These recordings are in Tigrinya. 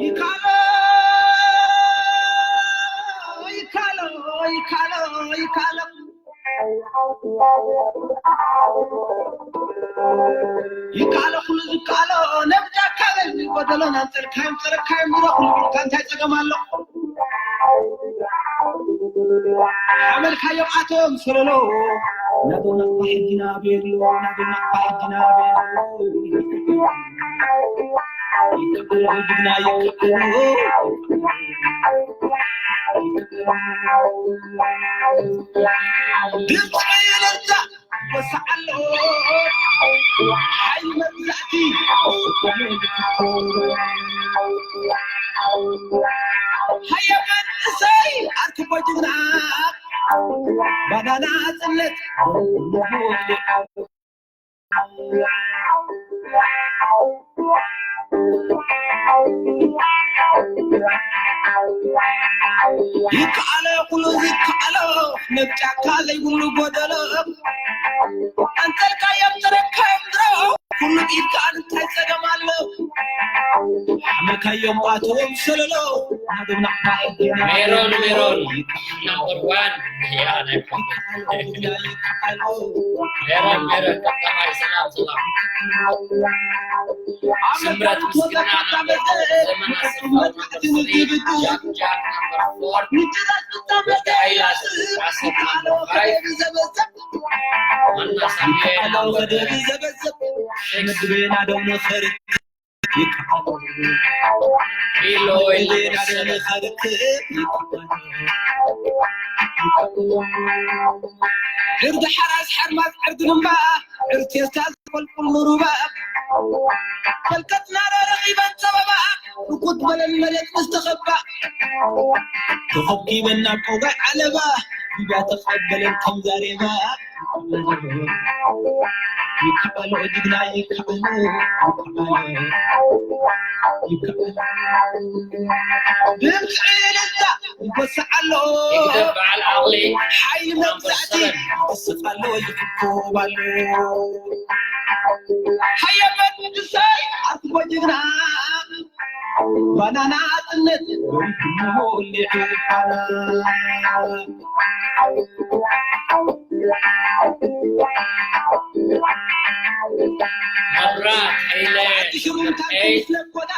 ይካሎ ይካሎ ይካሎ ይካሎ ይካሎ ኩሉ ዝካሎ ነብጃካ በል ጎደሎ ናንጸልካዮም ጸረካዮም ድሮ ኩሉ ኢልካ እንታይ ጸገም ኣሎ? ሓመልካዮም ኣቶም ሰለሎ ናቶም ናቕፋ ሕጂ ናበየሉ ናቶም ናቕፋ ሕጂ ናበየሉ ይካሎ ጅግና ይካሎ ድምፂ ለዛ ወሳዓሎ ሓይሊ መግዛእቲ ሃየ መንእሰይ ኣርክቦ ጅግና ባናና ጽነት ይከኣሎ ኩሉ ዝከኣሎ ነብ ጫካ ዘይብሉ ጎደሎ ኣንተልካዮም ተረካዮም ድሮ ኩሉ ኢድካ እንታይ ጸገም ኣሎ ሓመልካዮም ኣተዎም ሰለሎ ናብና ሜሮን ሜሮን ናምበር ዋን ያ ናይ ሜሮን ሜሮን ቀዳማይ ሰላም ሰላም ስምረት ምስግና ናምበር ፎር ዘመን ኣሰፋው ናምበር ስሪ ጃክ ጃክ ናምበር ፎር ወዲ ሃይላስ ዓሰርተ ናምበር ፋይቭ ማና ሳሙኤል ናምበር ሲክስ ቢሎ ወይ ናምበር ሰቨን ዕርዲ ሓራስ ሓርማዝ ዕርዲ ልምባ ዕርቴስታ ዝፈልቁል ንሩባ ፈልቀትና ረኺበን ሰበባ ርኩት በለን መሬት ምስተኸባ ተኸብኪበን ናብ ቀውጋይ ዓለባ ቢባ ተቐበለን ከም ዛሬባ ይከኣሎ ጅግና ይከኣሎ ይከኣሎ ይከኣሎ ድምፂ ልዛ ይጎስዕ ኣሎ ይግደፍ በዓል ዓቕሊ ሓይሊ መግዛእቲ ይጎስቕ ኣሎ ይፍኮብ ኣሎ ሃየ መንእሰይ ኣርክቦ ጅግና ባናና ኣጥነት ወሊዑ ባና መብራት ሃይለ ሽሩምታ ኤይ ክስለኮዳ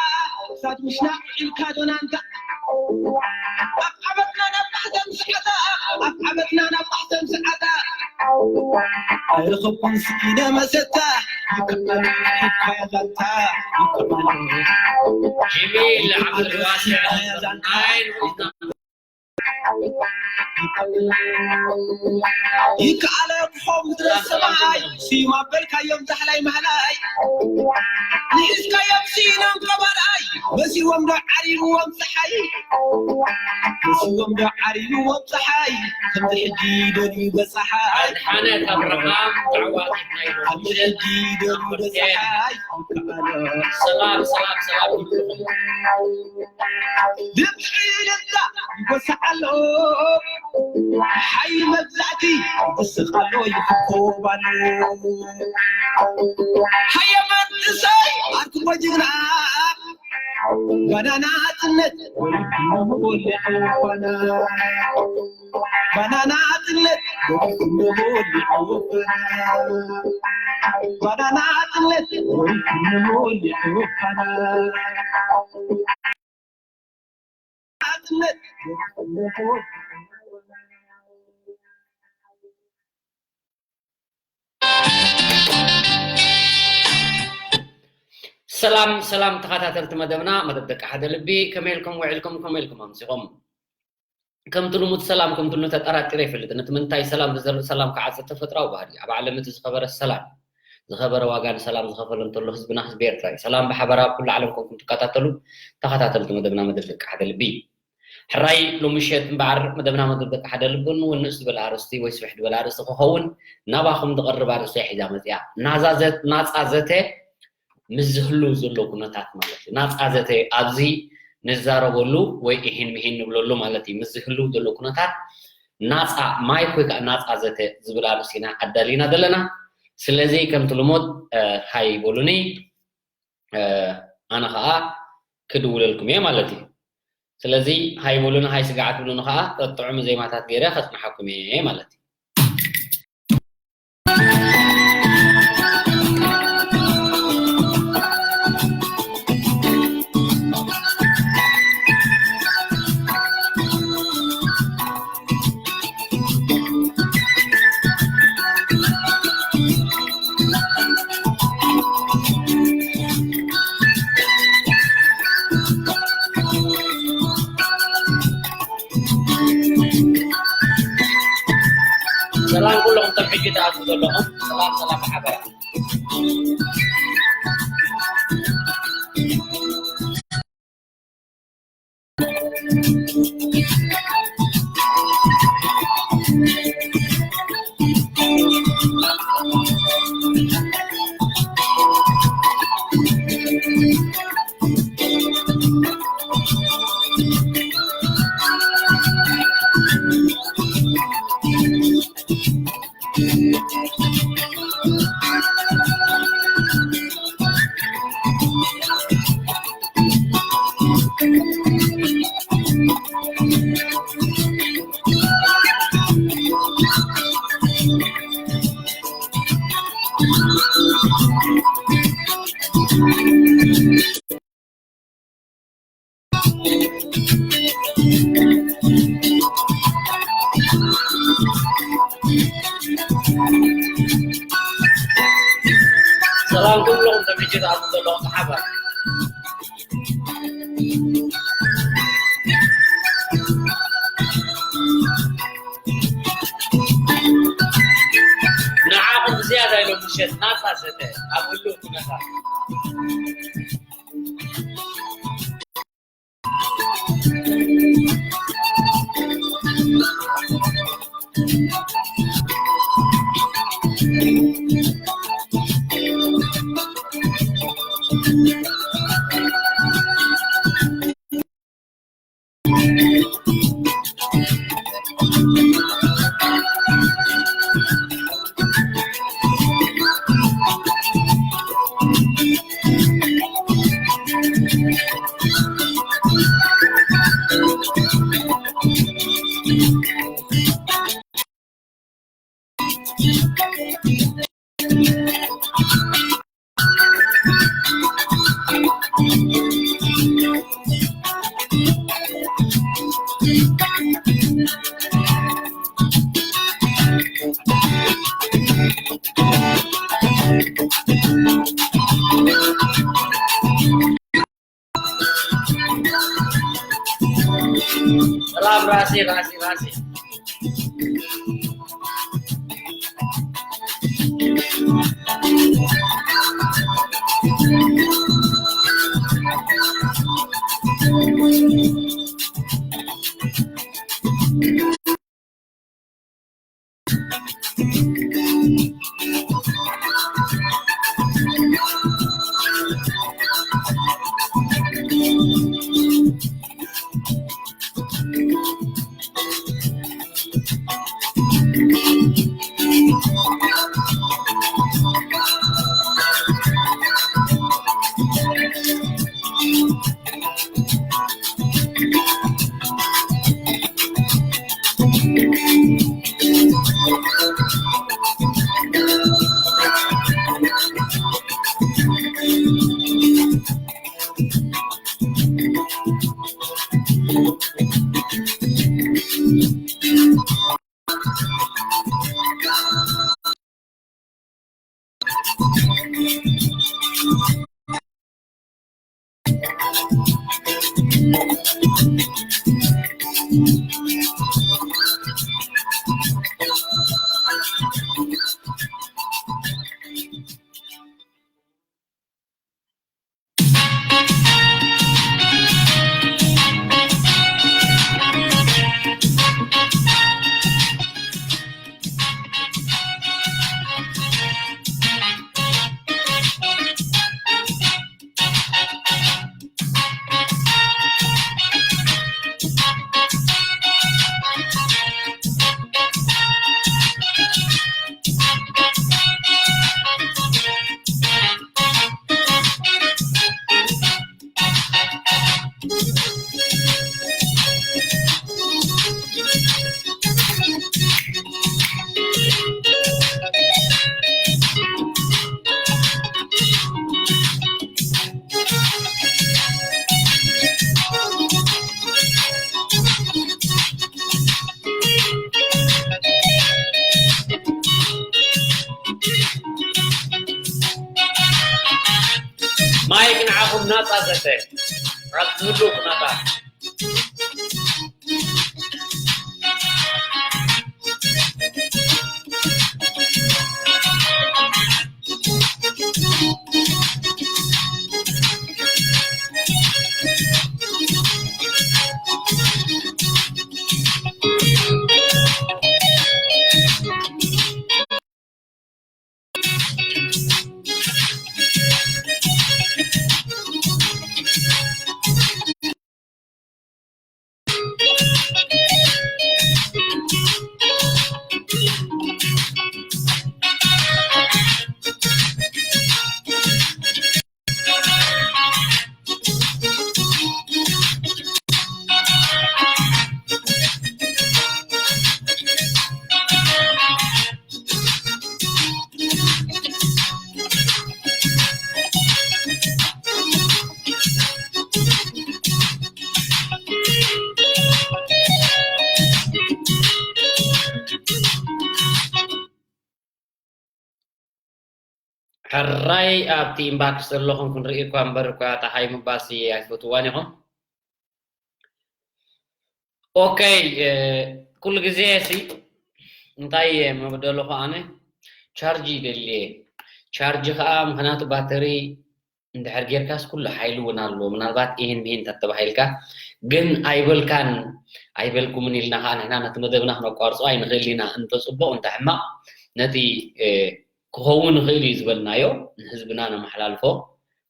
ሳት ምሽና ኢልካ ዶናንታ ኣብ ዓመትና ናብ ማሕተም ሰዓታ ኣብ ዓመትና ናብ ማሕተም ሰዓታ ኣይረኸብኩን ስኢነ መሰታ ይከኣል ይካየላታ ይከኣል ጂሚል ዓብዱልዋስዕ ናይ ይከኣለ ክኾም ምድረ ሰማይ ስዩም ኣበልካዮም ዛሕላይ ማህላይ ንኢስካዮም ስኢኖም ቀባላይ መሲዎም ዶ ዓሪብዎም ፀሓይ መሲዎም ዶ ዓሪብዎም ፀሓይ ከምዚ ሕጂ ደልዩ በፀሓይ ኣድሓነት ኣብርሃም ተዓዋቲት ናይ ሎሚ ከምዚ ምሸት ሕጂ ደልዩ በፀሓይ ይከኣለ ሰላም ሰላም ሰላም ይብልኹም ድምፂ ልዛ ይጎስዕ ኣሎ ሓይሊ መግዛእቲ ይጎስቕ ኣሎ ይፍኮብ ኣሎ ሃየ መንእሰይ ኣርክቦ ጅግና ባናና ኣጥነት ወሊዕዋና ባናና ኣጥነት ወሊዕዋና ባናና ኣጥነት ወሊዕዋና ኣጥነት ሰላም ሰላም ተኸታተልቲ መደብና መደብ ደቂ ሓደ ልቢ ከመይ ኢልኩም ውዒልኩም ከመይ ኢልኩም ኣምሲኹም ከምቲ ልሙድ ሰላም ከምቲ ልሙድ ተጠራጢረ ይፈልጥ ነቲ ምንታይ ሰላም ዝዘርእ ሰላም ክዓጽ ተፈጥራዊ ባህሪ ኣብ ዓለም እቲ ዝኸበረ ሰላም ዝኸበረ ዋጋ ንሰላም ዝኸፈለ እንተሎ ህዝብና ህዝቢ ኤርትራ እዩ ሰላም ብሓበራ ኣብ ኩሉ ዓለም ኮንኩም ትከታተሉ ተኸታተልቲ መደብና መደብ ደቂ ሓደ ልቢ ሕራይ ሎሚ ምሸት እምበኣር መደብና መደብ ደቂ ሓደ ልቢ እውን ንእስ ዝበለ ኣርእስቲ ወይ ስፍሕ ዝበለ ኣርእስቲ ክኸውን ናባኹም ዝቐርብ ኣርእስቲ እያ ሒዛ መፅያ ናፃ ዘተ ምስ ዝህሉ ዘሎ ኩነታት ማለት እዩ ናፃ ዘተ ኣብዚ ንዛረበሉ ወይ ኢሂን ምሂን ንብለሉ ማለት እዩ ምስ ዝህሉ ዘሎ ኩነታት ናፃ ማይክ ወይ ከዓ ናፃ ዘተ ዝብል ኣርእስቲ ኢና ኣዳሊና ዘለና ስለዚ ከምቲ ልሙድ ሃይ በሉኒ ኣነ ከዓ ክድውለልኩም እየ ማለት እዩ። ስለዚ ሃይ በሉኒ፣ ሃይ ስጋዕ ትብሉኒ ከዓ ጥዑም ዜማታት ገይረ ከፅንሓኩም እየ ማለት እዩ። ሰላም ኩሎም እቶም ሕጂ ትኣትዉ ዘለኹም፣ ሰላም ሰላም ብሓበራ። ሰላም ኩሎም ተመጀት ኣብ ዘለኹም ብሓባር። ንዓኹም ብዝያዳ ኢሎም ምሸት ናጻ ዘተ ኣብ ህሉው ኩነታት። ሰላም ራሴ ራሴ ራሴ። ናጻ ዘተ ኣብ ዝህሉ ኩነታት ሕራይ ኣብቲ ኢንባክስ ዘለኹም ክንርኢ እኳ እምበር እኳ እታ ሃይ ምባሲ ኣይፈትዋን ኢኹም። ኦኬ፣ ኩሉ ግዜ ሲ እንታይ እየ መበደለኹ ኣነ ቻርጅ ይደልየ። ቻርጅ ከዓ ምኽንያቱ ባተሪ እንድሕር ጌርካስ ኩሉ ሓይሊ እውን ኣለዎ። ምናልባት ይህን ሚህን እንተተባሂልካ ግን ኣይበልካን ኣይበልኩምን ኢልና ከዓ ንሕና ነቲ መደብና ክነቋርጾ ኣይንኽእል ኢና። እንተ ጽቡቕ እንተ ሕማቕ ነቲ ክኸውን ይኽእል እዩ ዝበልናዮ ንህዝብና ነመሓላልፎ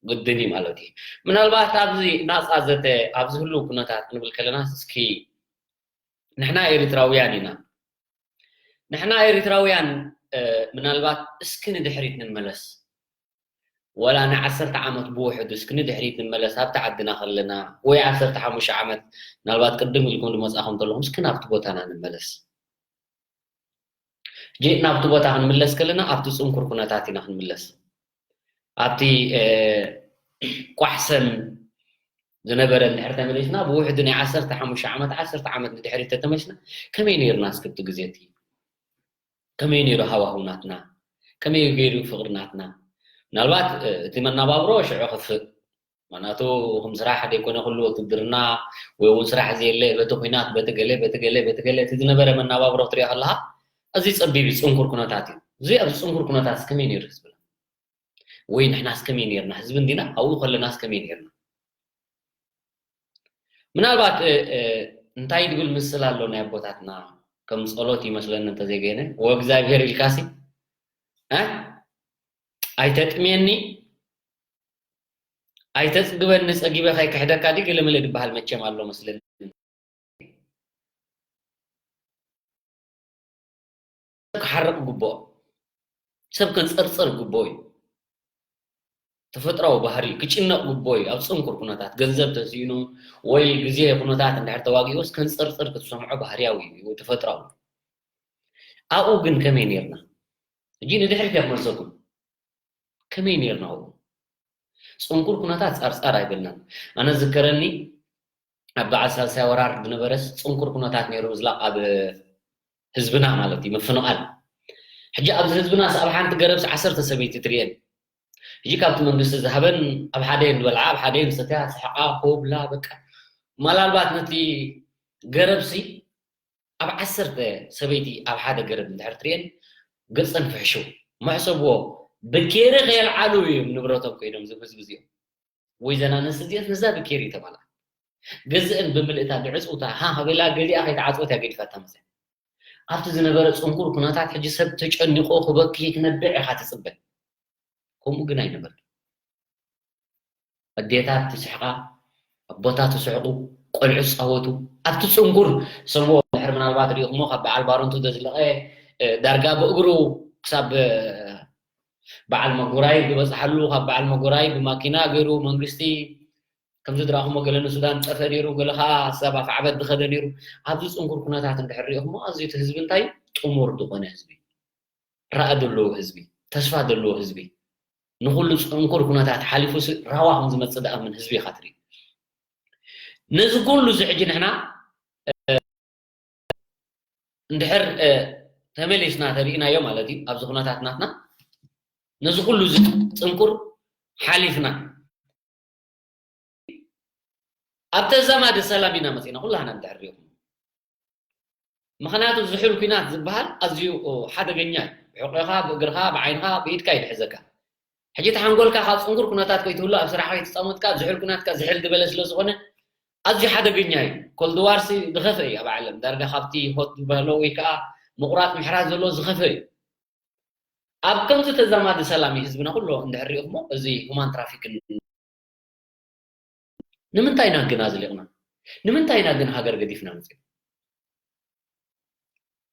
ግድን እዩ ማለት እዩ። ምናልባት ኣብዚ ናፃ ዘተ ኣብዚ ህልው ኩነታት ክንብል ከለና እስኪ ንሕና ኤሪትራውያን ኢና። ንሕና ኤሪትራውያን ምናልባት እስኪ ንድሕሪት ንመለስ። ወላ ንዓሰርተ ዓመት ብውሕዱ እስኪ ንድሕሪት ንመለስ ኣብቲ ዓድና ከለና ወይ ዓሰርተ ሓሙሽተ ዓመት ምናልባት ቅድም ኢልኩም ዝመፃኹም ተለኹም እስኪ ናብቲ ቦታና ንመለስ። ጂ ናብቲ ቦታ ክንምለስ ከለና ኣብቲ ፅንኩር ኩነታት ኢና ክንምለስ። ኣብቲ ቋሕሰን ዝነበረ እንድሕር ተመሊስና ብውሕዱ ናይ ዓሰርተ ሓሙሽተ ዓመት ዓሰርተ ዓመት ንድሕሪት ተተመሊስና ከመይ ነይርና እስክብቲ ግዜ እቲ ከመይ ነይሩ ሃዋህው ናትና ከመይ ገይሩ ፍቅሪ ናትና ምናልባት እቲ መናባብሮ ሽዑ ክፍእ ምክንያቱ ከም ስራሕ ዘይኮነ ኩሉ ውትድርና ወይ እውን ስራሕ ዘየለ በቲ ኩናት በቲ ገለ በቲ ገለ በቲ ገለ እቲ ዝነበረ መናባብሮ ክትሪኦ ከለካ እዚ ፀቢብ እዩ ፅንኩር ኩነታት እዩ እዚ ኣብዚ ፅንኩር ኩነታት ከመይ ነይሩ ህዝብና ወይ ንሕናስ ከመይ ነይርና ህዝቢ እንዲና ኣብኡ ከለናስ ከመይ ነይርና ምናልባት እንታይ ድብል ምስል ኣሎ ናይ ኣቦታትና ከም ፀሎት ይመስለኒ እንተዘይገይነ ወእግዚኣብሔር ኢልካሲ ኣይተጥምየኒ ኣይተፅግበኒ ፀጊበ ከይክሕደካ ድዩ ገለመለ ዝበሃል መቸም ኣሎ መስለኒ ክሓርቕ ግብኦ ሰብ ከንፀርፀር ግብኦ እዩ ተፈጥራዊ ባህሪ ክጭነቕ ግብኦ እዩ ኣብ ፅንኩር ኩነታት ገንዘብ ተሲኢኑ ወይ ግዜ ኩነታት እንድሕር ተዋጊኦስ ከንፀርፀር ክትሰምዖ ባህርያዊ እዩ ተፈጥራዊ ኣብኡ ግን ከመይ ነርና እጂ ንድሕሪት እያ ክመልሰኩም ከመይ ነርና ኣብኡ ፅንኩር ኩነታት ፃርፃር ኣይበልናን ኣነ ዝከረኒ ኣብ በዓል ሳልሳይ ወራር ዝነበረስ ፅንኩር ኩነታት ነይሩ ምዝላቕ ኣብ ህዝብና ማለት እዩ ምፍንቓል ሕጂ ኣብዚ ህዝብናስ ኣብ ሓንቲ ገረብስ ዓሰርተ ሰበይቲ ትርእየን ሕጂ ካብቲ መንግስቲ ዝሃበን ኣብ ሓደ እየን ዝበልዓ ኣብ ሓደ እየን ዝሰትያ ስሕቓ ኮብላ በቃ ማላልባት ነቲ ገረብሲ ኣብ ዓሰርተ ሰበይቲ ኣብ ሓደ ገረብ እንድሕር ትርእየን ገፀን ፍሕሽው መሕሰብዎ ብኬሪ ከየልዓሉ እዮም ንብረቶም ከይዶም ዝም ህዝቢ እዚኦም ወይ ዘናነስ እዚአት ነዛ ብኬሪ ተባላ ገዝእን ብምልእታ ብዕፅውታ ሃ ሃበላ ገሊኣ ከይተዓፅወት እያ ገዲፋታ መፅያ ኣብቲ ዝነበረ ፅንኩር ኩነታት ሕጂ ሰብ ተጨኒቆ ክበኪ ክነብዕ ኢካ ትፅበ ከምኡ ግን ኣይነበርን ኣዴታት ትስሕቃ ኣቦታት ትስሕቁ ቆልዑ ዝፃወቱ ኣብቲ ፅንኩር ሰብዎ ድሕር ምናልባት ሪኢኩሞ ካብ በዓል ባረንቱ ዘዝለቀ ዳርጋ ብእግሩ ክሳብ በዓል መጎራይ ዝበፅሓሉ ካብ በዓል መጎራይ ብማኪና ገይሩ መንግስቲ ከምዚ ድራኹሞ ገለ ንሱዳን ጠፈ ነይሩ ገለ ከዓ ሰብ ኣፍዓበት ዝኸደ ነይሩ ኣብዚ ፅንኩር ኩነታት እንድሕር ሪኢኹሞ ኣዝዩ እቲ ህዝቢ እንታይ ጥሙር ዝኾነ ህዝቢ ራእ ዘለዎ ህዝቢ ተስፋ ዘለዎ ህዝቢ ንኩሉ ፅንኩር ኩነታት ሓሊፉ ራዋ ከም ዝመፅእ ዝኣምን ህዝቢ ኢካ ትርኢ ነዚ ኩሉ እዚ ሕጂ ንሕና እንድሕር ተመሊስና ተሪእናዮ ማለት እዩ ኣብዚ ኩነታት ናትና ነዚ ኩሉ እዚ ፅንኩር ሓሊፍና ኣብ ተዛማዲ ሰላም ኢና መፂና ኩላህና እንድሕር ሪኢኹም። ምኽንያቱ ዝሑል ኲናት ዝበሃል ኣዝዩ ሓደገኛ እዩ። ብሕቆኻ፣ ብእግርኻ፣ ብዓይንኻ፣ ብኢድካ እዩ ዝሕዘካ። ሕጂ እቲ ሓንጎልካ ካብ ፅንኩር ኩነታት ከይትህሉ ኣብ ስራሕ ከይተፃመትካ ዝሑል ኩናትካ ዝሕል ዝበለ ስለ ዝኾነ ኣዝዩ ሓደገኛ እዩ። ኮልድ ዋርሲ ዝኸፍአ እዩ ኣብ ዓለም ዳርጋ ካብቲ ሆት ዝበሃሎ ወይ ከዓ ምቑራፅ ምሕራዝ ዘሎ ዝኸፍአ እዩ። ኣብ ከምዚ ተዛማዲ ሰላም እዩ ህዝብና ኩሎ እንድሕር ሪኢኹሞ እዚ ሁማን ትራፊክን ንምንታይ ኢና ግን ኣዝሊቕና? ንምንታይ ኢና ግን ሃገር ገዲፍና መፂና?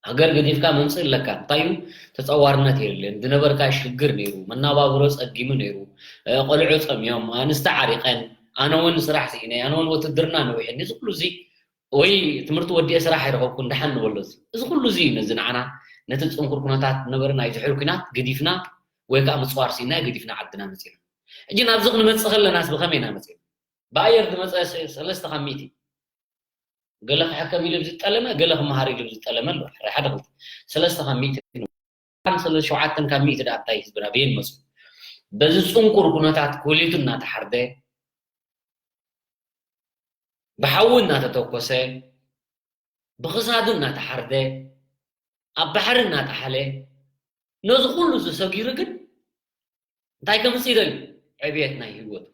ሃገር ገዲፍካ መምፅእ ኣለካ። እንታይ እዩ? ተፀዋርነት የለን። ዝነበርካ ሽግር ነይሩ፣ መናባብሮ ፀጊሙ ነይሩ፣ እ፣ ቆልዑ ፀሚዮም፣ ኣንስቲ ዓሪቐን፣ ኣነ እውን ስራሕ ስኢነ፣ ኣነ እውን ወትድርና ነዊሕኒ፣ እዚ ኩሉ እዚ ወይ ትምህርቲ ወዲኤ ስራሕ ኣይረኸብኩን ደሓን ንበሎ። እዚ እዚ ኩሉ እዚ እዩ ነዚ ንዓና ነቲ ፅንኩር ኩነታት ዝነበረ ናይ ዝሑል ኩናት ገዲፍና ወይ ከዓ ምፅዋር ስኢና ገዲፍና ዓድና መፂና። ሕጂ ናብዚ ክንመፅእ ከለናስ ብኸመይ ኢና መፂና? ብኣየር ዝመፀ ሰ- ሰለስተ ካብ ሚእቲ። ገለ ክሕከም ኢሉ ዝጠለመ፣ ገለ ክመሃር ኢሉ ዝጠለመ ኣሎ። ሓደ ክልተ ሰለስተ ካብ ሚእቲ። ከም ሰለስተ ሸውዓተን ካብ ሚእቲ ደኣ እንታይ ህዝብና ብየን መፁ? በዚ ፅንኩር ኩነታት ኩሊቱ እናተሓርደ፣ ብሓዊ እናተተኮሰ፣ ብኽሳዱ እናተሓርደ፣ ኣብ ባሕሪ እናጠሓለ፣ ነዚ ኩሉ እዚ ሰጊሩ ግን እንታይ ከምፅእ ይደሊ? ዕብየት ናይ ህይወቱ፣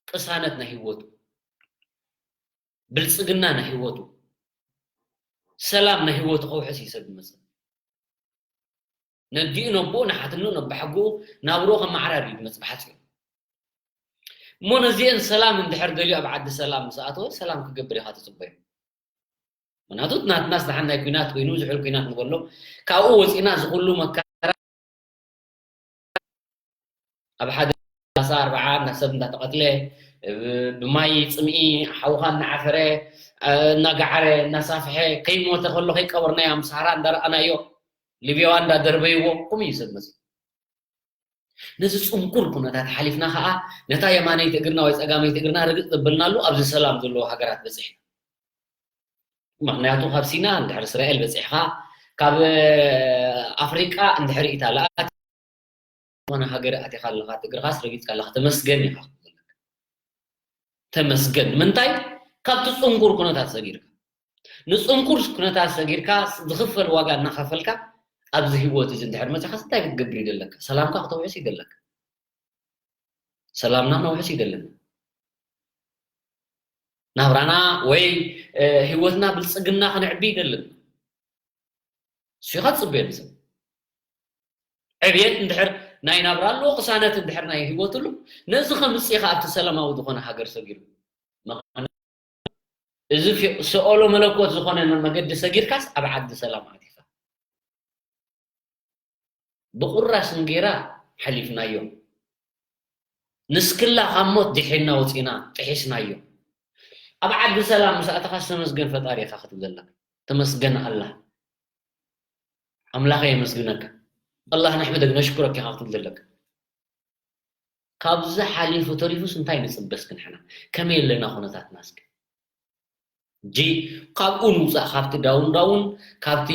ቅሳነት ናይ ህይወቱ፣ ብልፅግና ናይ ህይወቱ፣ ሰላም ናይ ህይወቱ ከውሕስ እዩ ሰብ ዝመፅእ። ነዲኡ ነቦኡ ንሓትኑ ነባሕጉኡ ናብርኡ ከመዓራር እዩ ዝመፅእ ብሓፂሩ። እሞ ነዚአን ሰላም እንድሕር ደልዩ ኣብ ዓዲ ሰላም ምስ ኣተወ ሰላም ክገብር ኢኻ ትፅበዮ። ምክንያቱ ናትናስ ደሓን ናይ ኲናት ኮይኑ ዝሑል ኲናት ንበሎ ካብኡ ወፂና እዚ ኩሉ መከራ ኣብ ሓደ ሰላሳ ኣርባዓ እንዳ ሰብ እንዳተቐትለ ብማይ ፅምኢ ሓውኻ እናዓፈረ እናጋዓረ እናሳፍሐ ከይሞተ ከሎ ከይቀበርናዮ ኣብ ሰሃራ እንዳረኣናዮ ሊብያዋ እንዳደርበይዎ ቁም እዩ ሰብ መፅእ። ነዚ ፅንኩር ኩነታት ሓሊፍና ከዓ ነታ የማነይቲ እግርና ወይ ፀጋመይቲ እግርና ርግፅ ዘበልናሉ ኣብዚ ሰላም ዘለዎ ሃገራት በፂሕና። ምክንያቱ ካብ ሲና እንድሕር እስራኤል በፂሕካ ካብ ኣፍሪቃ እንድሕር ኢታሊ ዝኾነ ሃገር ኣቲኻ ኣለኻ እግርኻስ ረጊፅካ ኣለኻ ተመስገን ኢኻ ክትብል ዘለካ። ተመስገን ንምንታይ? ካብቲ ፅንኩር ኩነታት ሰጊርካ ንፅንኩር ኩነታት ሰጊርካ ዝኽፈል ዋጋ እናኸፈልካ ኣብዚ ህይወት እዚ እንድሕር መፅኻስ እንታይ ክትገብር እዩ ዘለካ? ሰላምካ ክተውሕስ እዩ ዘለካ። ሰላምና ነውሕስ እዩ ዘለና። ናብራና ወይ ህይወትና ብልፅግና ክነዕቢ እዩ ዘለና። እሱ ኢኻ ትፅበየሉ ሰብ ዕብየት እንድሕር ናይ ናብራ ኣለዎ ቅሳነት እንድሕር ናይ ህይወት ኣሎ ነዚ ከምፅእ ኢኻ ኣብቲ ሰላማዊ ዝኾነ ሃገር ሰጊሩ እዚ ሰኦሎ መለኮት ዝኾነ መገዲ ሰጊርካስ ኣብ ዓዲ ሰላም ኣቲኻ ብቑራስ እንጌራ ሓሊፍናዮ። ንስክላ ካብ ሞት ድሒና ወፂና ጥሒስናዮ። ኣብ ዓዲ ሰላም ምስ ኣተኻስ ተመስገን ፈጣሪ ኢኻ ክትብል ዘለካ። ተመስገን ኣላህ ኣምላኸ የመስግነካ ኣላህ ነሕመደክ ነሽኩረክ ኢኻ ክትብል ዘለካ። ካብዚ ሓሊፉ ተሪፉስ እንታይ ንፅበስ ክንሕና ከመይ ኣለና ኩነታትና እስኪ? ጂ ካብኡ ንውፃእ ካብቲ ዳውን ዳውን ካብቲ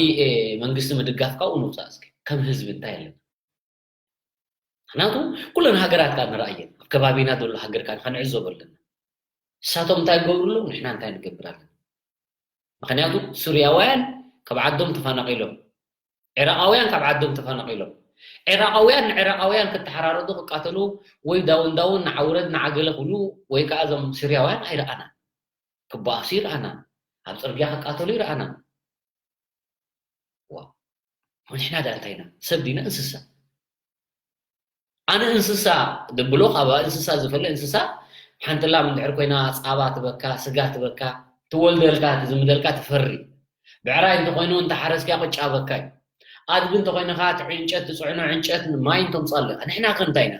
መንግስቲ ምድጋፍ ካብኡ ንውፃእ እስኪ ከም ህዝቢ እንታይ ኣለና? ምክንያቱ ኩለን ሃገራት ከዓ ንረኣየን ኣብ ከባቢና ዘሎ ሃገር ከዓ ንዕዘቦ ኣለና። እሳቶም እንታይ ይገብሩ ኣለዉ ንሕና እንታይ ንገብር ኣለና? ምክንያቱ ሱርያውያን ካብ ዓዶም ተፈናቒሎም፣ ዒራቓውያን ካብ ዓዶም ተፈናቒሎም፣ ዒራቓውያን ንዒራቓውያን ክተሓራረዱ ክቃተሉ ወይ ዳውን ዳውን ንዓውረድ ንዓገለ ክብሉ ወይ ከዓ እዞም ሱርያውያን ኣይረኣናን። ክበኣሱ ይረኣና፣ ኣብ ፅርግያ ክቃተሉ ይረኣና። ዋ ንሕና ዳ እንታይ ኢና ሰብ ዲና እንስሳ ኣነ እንስሳ ድብሎ ካብ እንስሳ ዝፈለ እንስሳ ሓንቲ ላም እንድሕር ኮይና ፃባ ትበካ ስጋ ትበካ ትወልደልካ ትዝምደልካ ትፈሪ ብዕራይ እንተኮይኑ እንተሓረስካ ቅጫ በካ እዩ ኣድቢ እንተኮይንካ ዕንጨት ትፅዕኖ ዕንጨት ማይ እንተምፃሉ ንሕና ከ እንታይ ኢና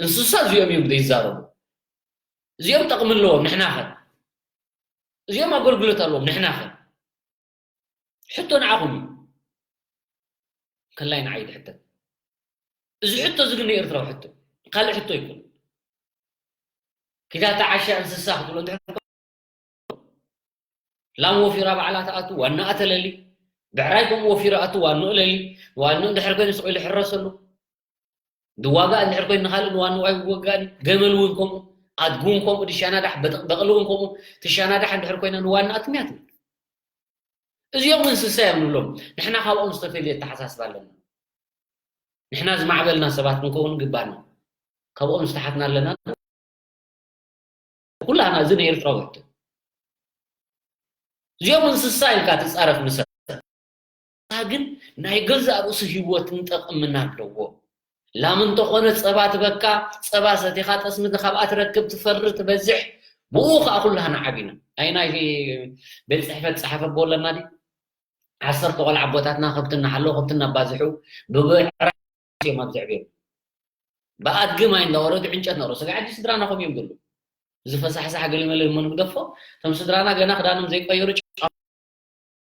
እንስሳ እዚኦም እዮም ዘይዛረቡ እዚኦም ጠቕሚ ኣለዎም ንሕና ከ እዚኦም ኣገልግሎት ኣለዎም ንሕና ከ ሕቶ ንዓኹም እዩ ከላይ ንዓይ ድሕተት እዚ ሕቶ እዚ ግን ኤርትራዊ ሕቶ ካልእ ሕቶ ይኮን ኪዳታ ዓሻ እንስሳ ክትብሎ እንድሕር ላም ወፊራ ባዕላ ትኣቱ ዋናኣ ተለሊ ብዕራይ ከምኡ ወፊሩ ኣቱ ዋንኡ ለሊ ዋንኡ እንድሕር ኮይኑ ስቕ ኢሉ ሕረሰሉ ድዋጋእ እንድሕር ኮይኑ ንኻልእ ንዋንኡ ኣይወጋእን ገመል እውን ከምኡ ኣድጊ እውን ከምኡ ድሻናዳሕ፣ በጥ-፣ በቕሊ እውን ከምኡ ትሻናዳሕ እንድሕር ኮይና ንዋና ኣትምያ ትብል። እዚኦም እንስሳ እዮም ንብሎም። ንሕና ካብኦም ዝተፈልየ ኣተሓሳስባ ኣለና። ንሕና ዝማዕበልና ሰባት ክንከውን ይግባና። ካብኦም ዝተሓትና ኣለና። ኩላና እዚ ናይ ኤርትራዊ ሕቶ። እዚኦም እንስሳ ኢልካ ትጻረፍ ንሰብ። ግን ናይ ገዛእ ርእሱ ህይወትን ጠቕምን ኣለዎ። ላም እንተኾነ ጸባ ትበካ፣ ጸባ ሰቲኻ ጠስሚ ካብኣ ትረክብ፣ ትፈሪ፣ ትበዝሕ። ብኡ ኸኣ ኩላና ዓቢና። ኣይ ናይ ቤት ጽሕፈት ጸሓፊ ኣቦ ኣለና ድዩ? ዓሰርተ ቆልዓ ኣቦታትና ከብቲ እናሓለዉ፣ ከብቲ እናባዝሑ፣ ብብዕራይ እዮም ኣብ ዘዕብዮም። ብኣድጊ ማይ እንዳወረዱ ዕንጨት ነቕርቡ። ስጋዕ ሕጂ ስድራና ከምኡ እዮም ዘለዉ። እዚ ፈሳሕሳሕ ገለመለ እሞ ንግደፎ፣ እቶም ስድራና ገና ክዳኖም ዘይቀየሩ ጫማ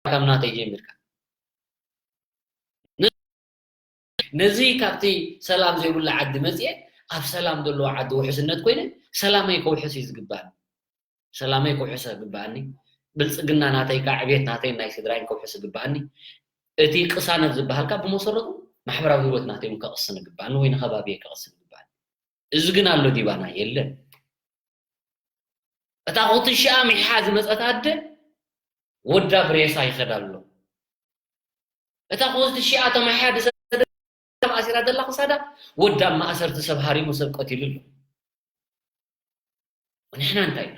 ካብ ናተይ ጀሚርካ። ነ-፣ ነዚ ካብቲ ሰላም ዘይብሉ ዓዲ መጽየ፣ ኣብ ሰላም ዘለዎ ዓዲ ውሕስነት ኮይነ፣ ሰላመይ ከውሕስ እዩ ዝግባእ። ሰላመይ ክውሕስ ይግብኣኒ። ብልጽግና ናተይ፣ ዕብየት ናተይ፣ ናይ ስድራይን ክውሕስ ይግብኣኒ። እቲ ቅሳነት ዝበሃል ካብ ብመሰረቱ ማሕበራዊ ህይወት ናተይ እውን ከቕስን ይግብኣኒ ወይ ንኸባቢየ ከቕስን ይግብኣኒ። እዚ ግን ኣሎ ዲባና? የለን። እታ ኩትሽኣ ሚሓ ዝመጸት ኣደ ወዳ ብሬሳ ይኸድ ኣሎ። እታ ኩትሽኣ ተማሕያ ዝሰደት ኣሲራ ዘላ ክሳዳ ወዳ ኣብ ማእሰርቲ ሰብ ሃሪሙ ሰብ ቀቲሉ ኣሎ። ንሕና እንታይ ኢና?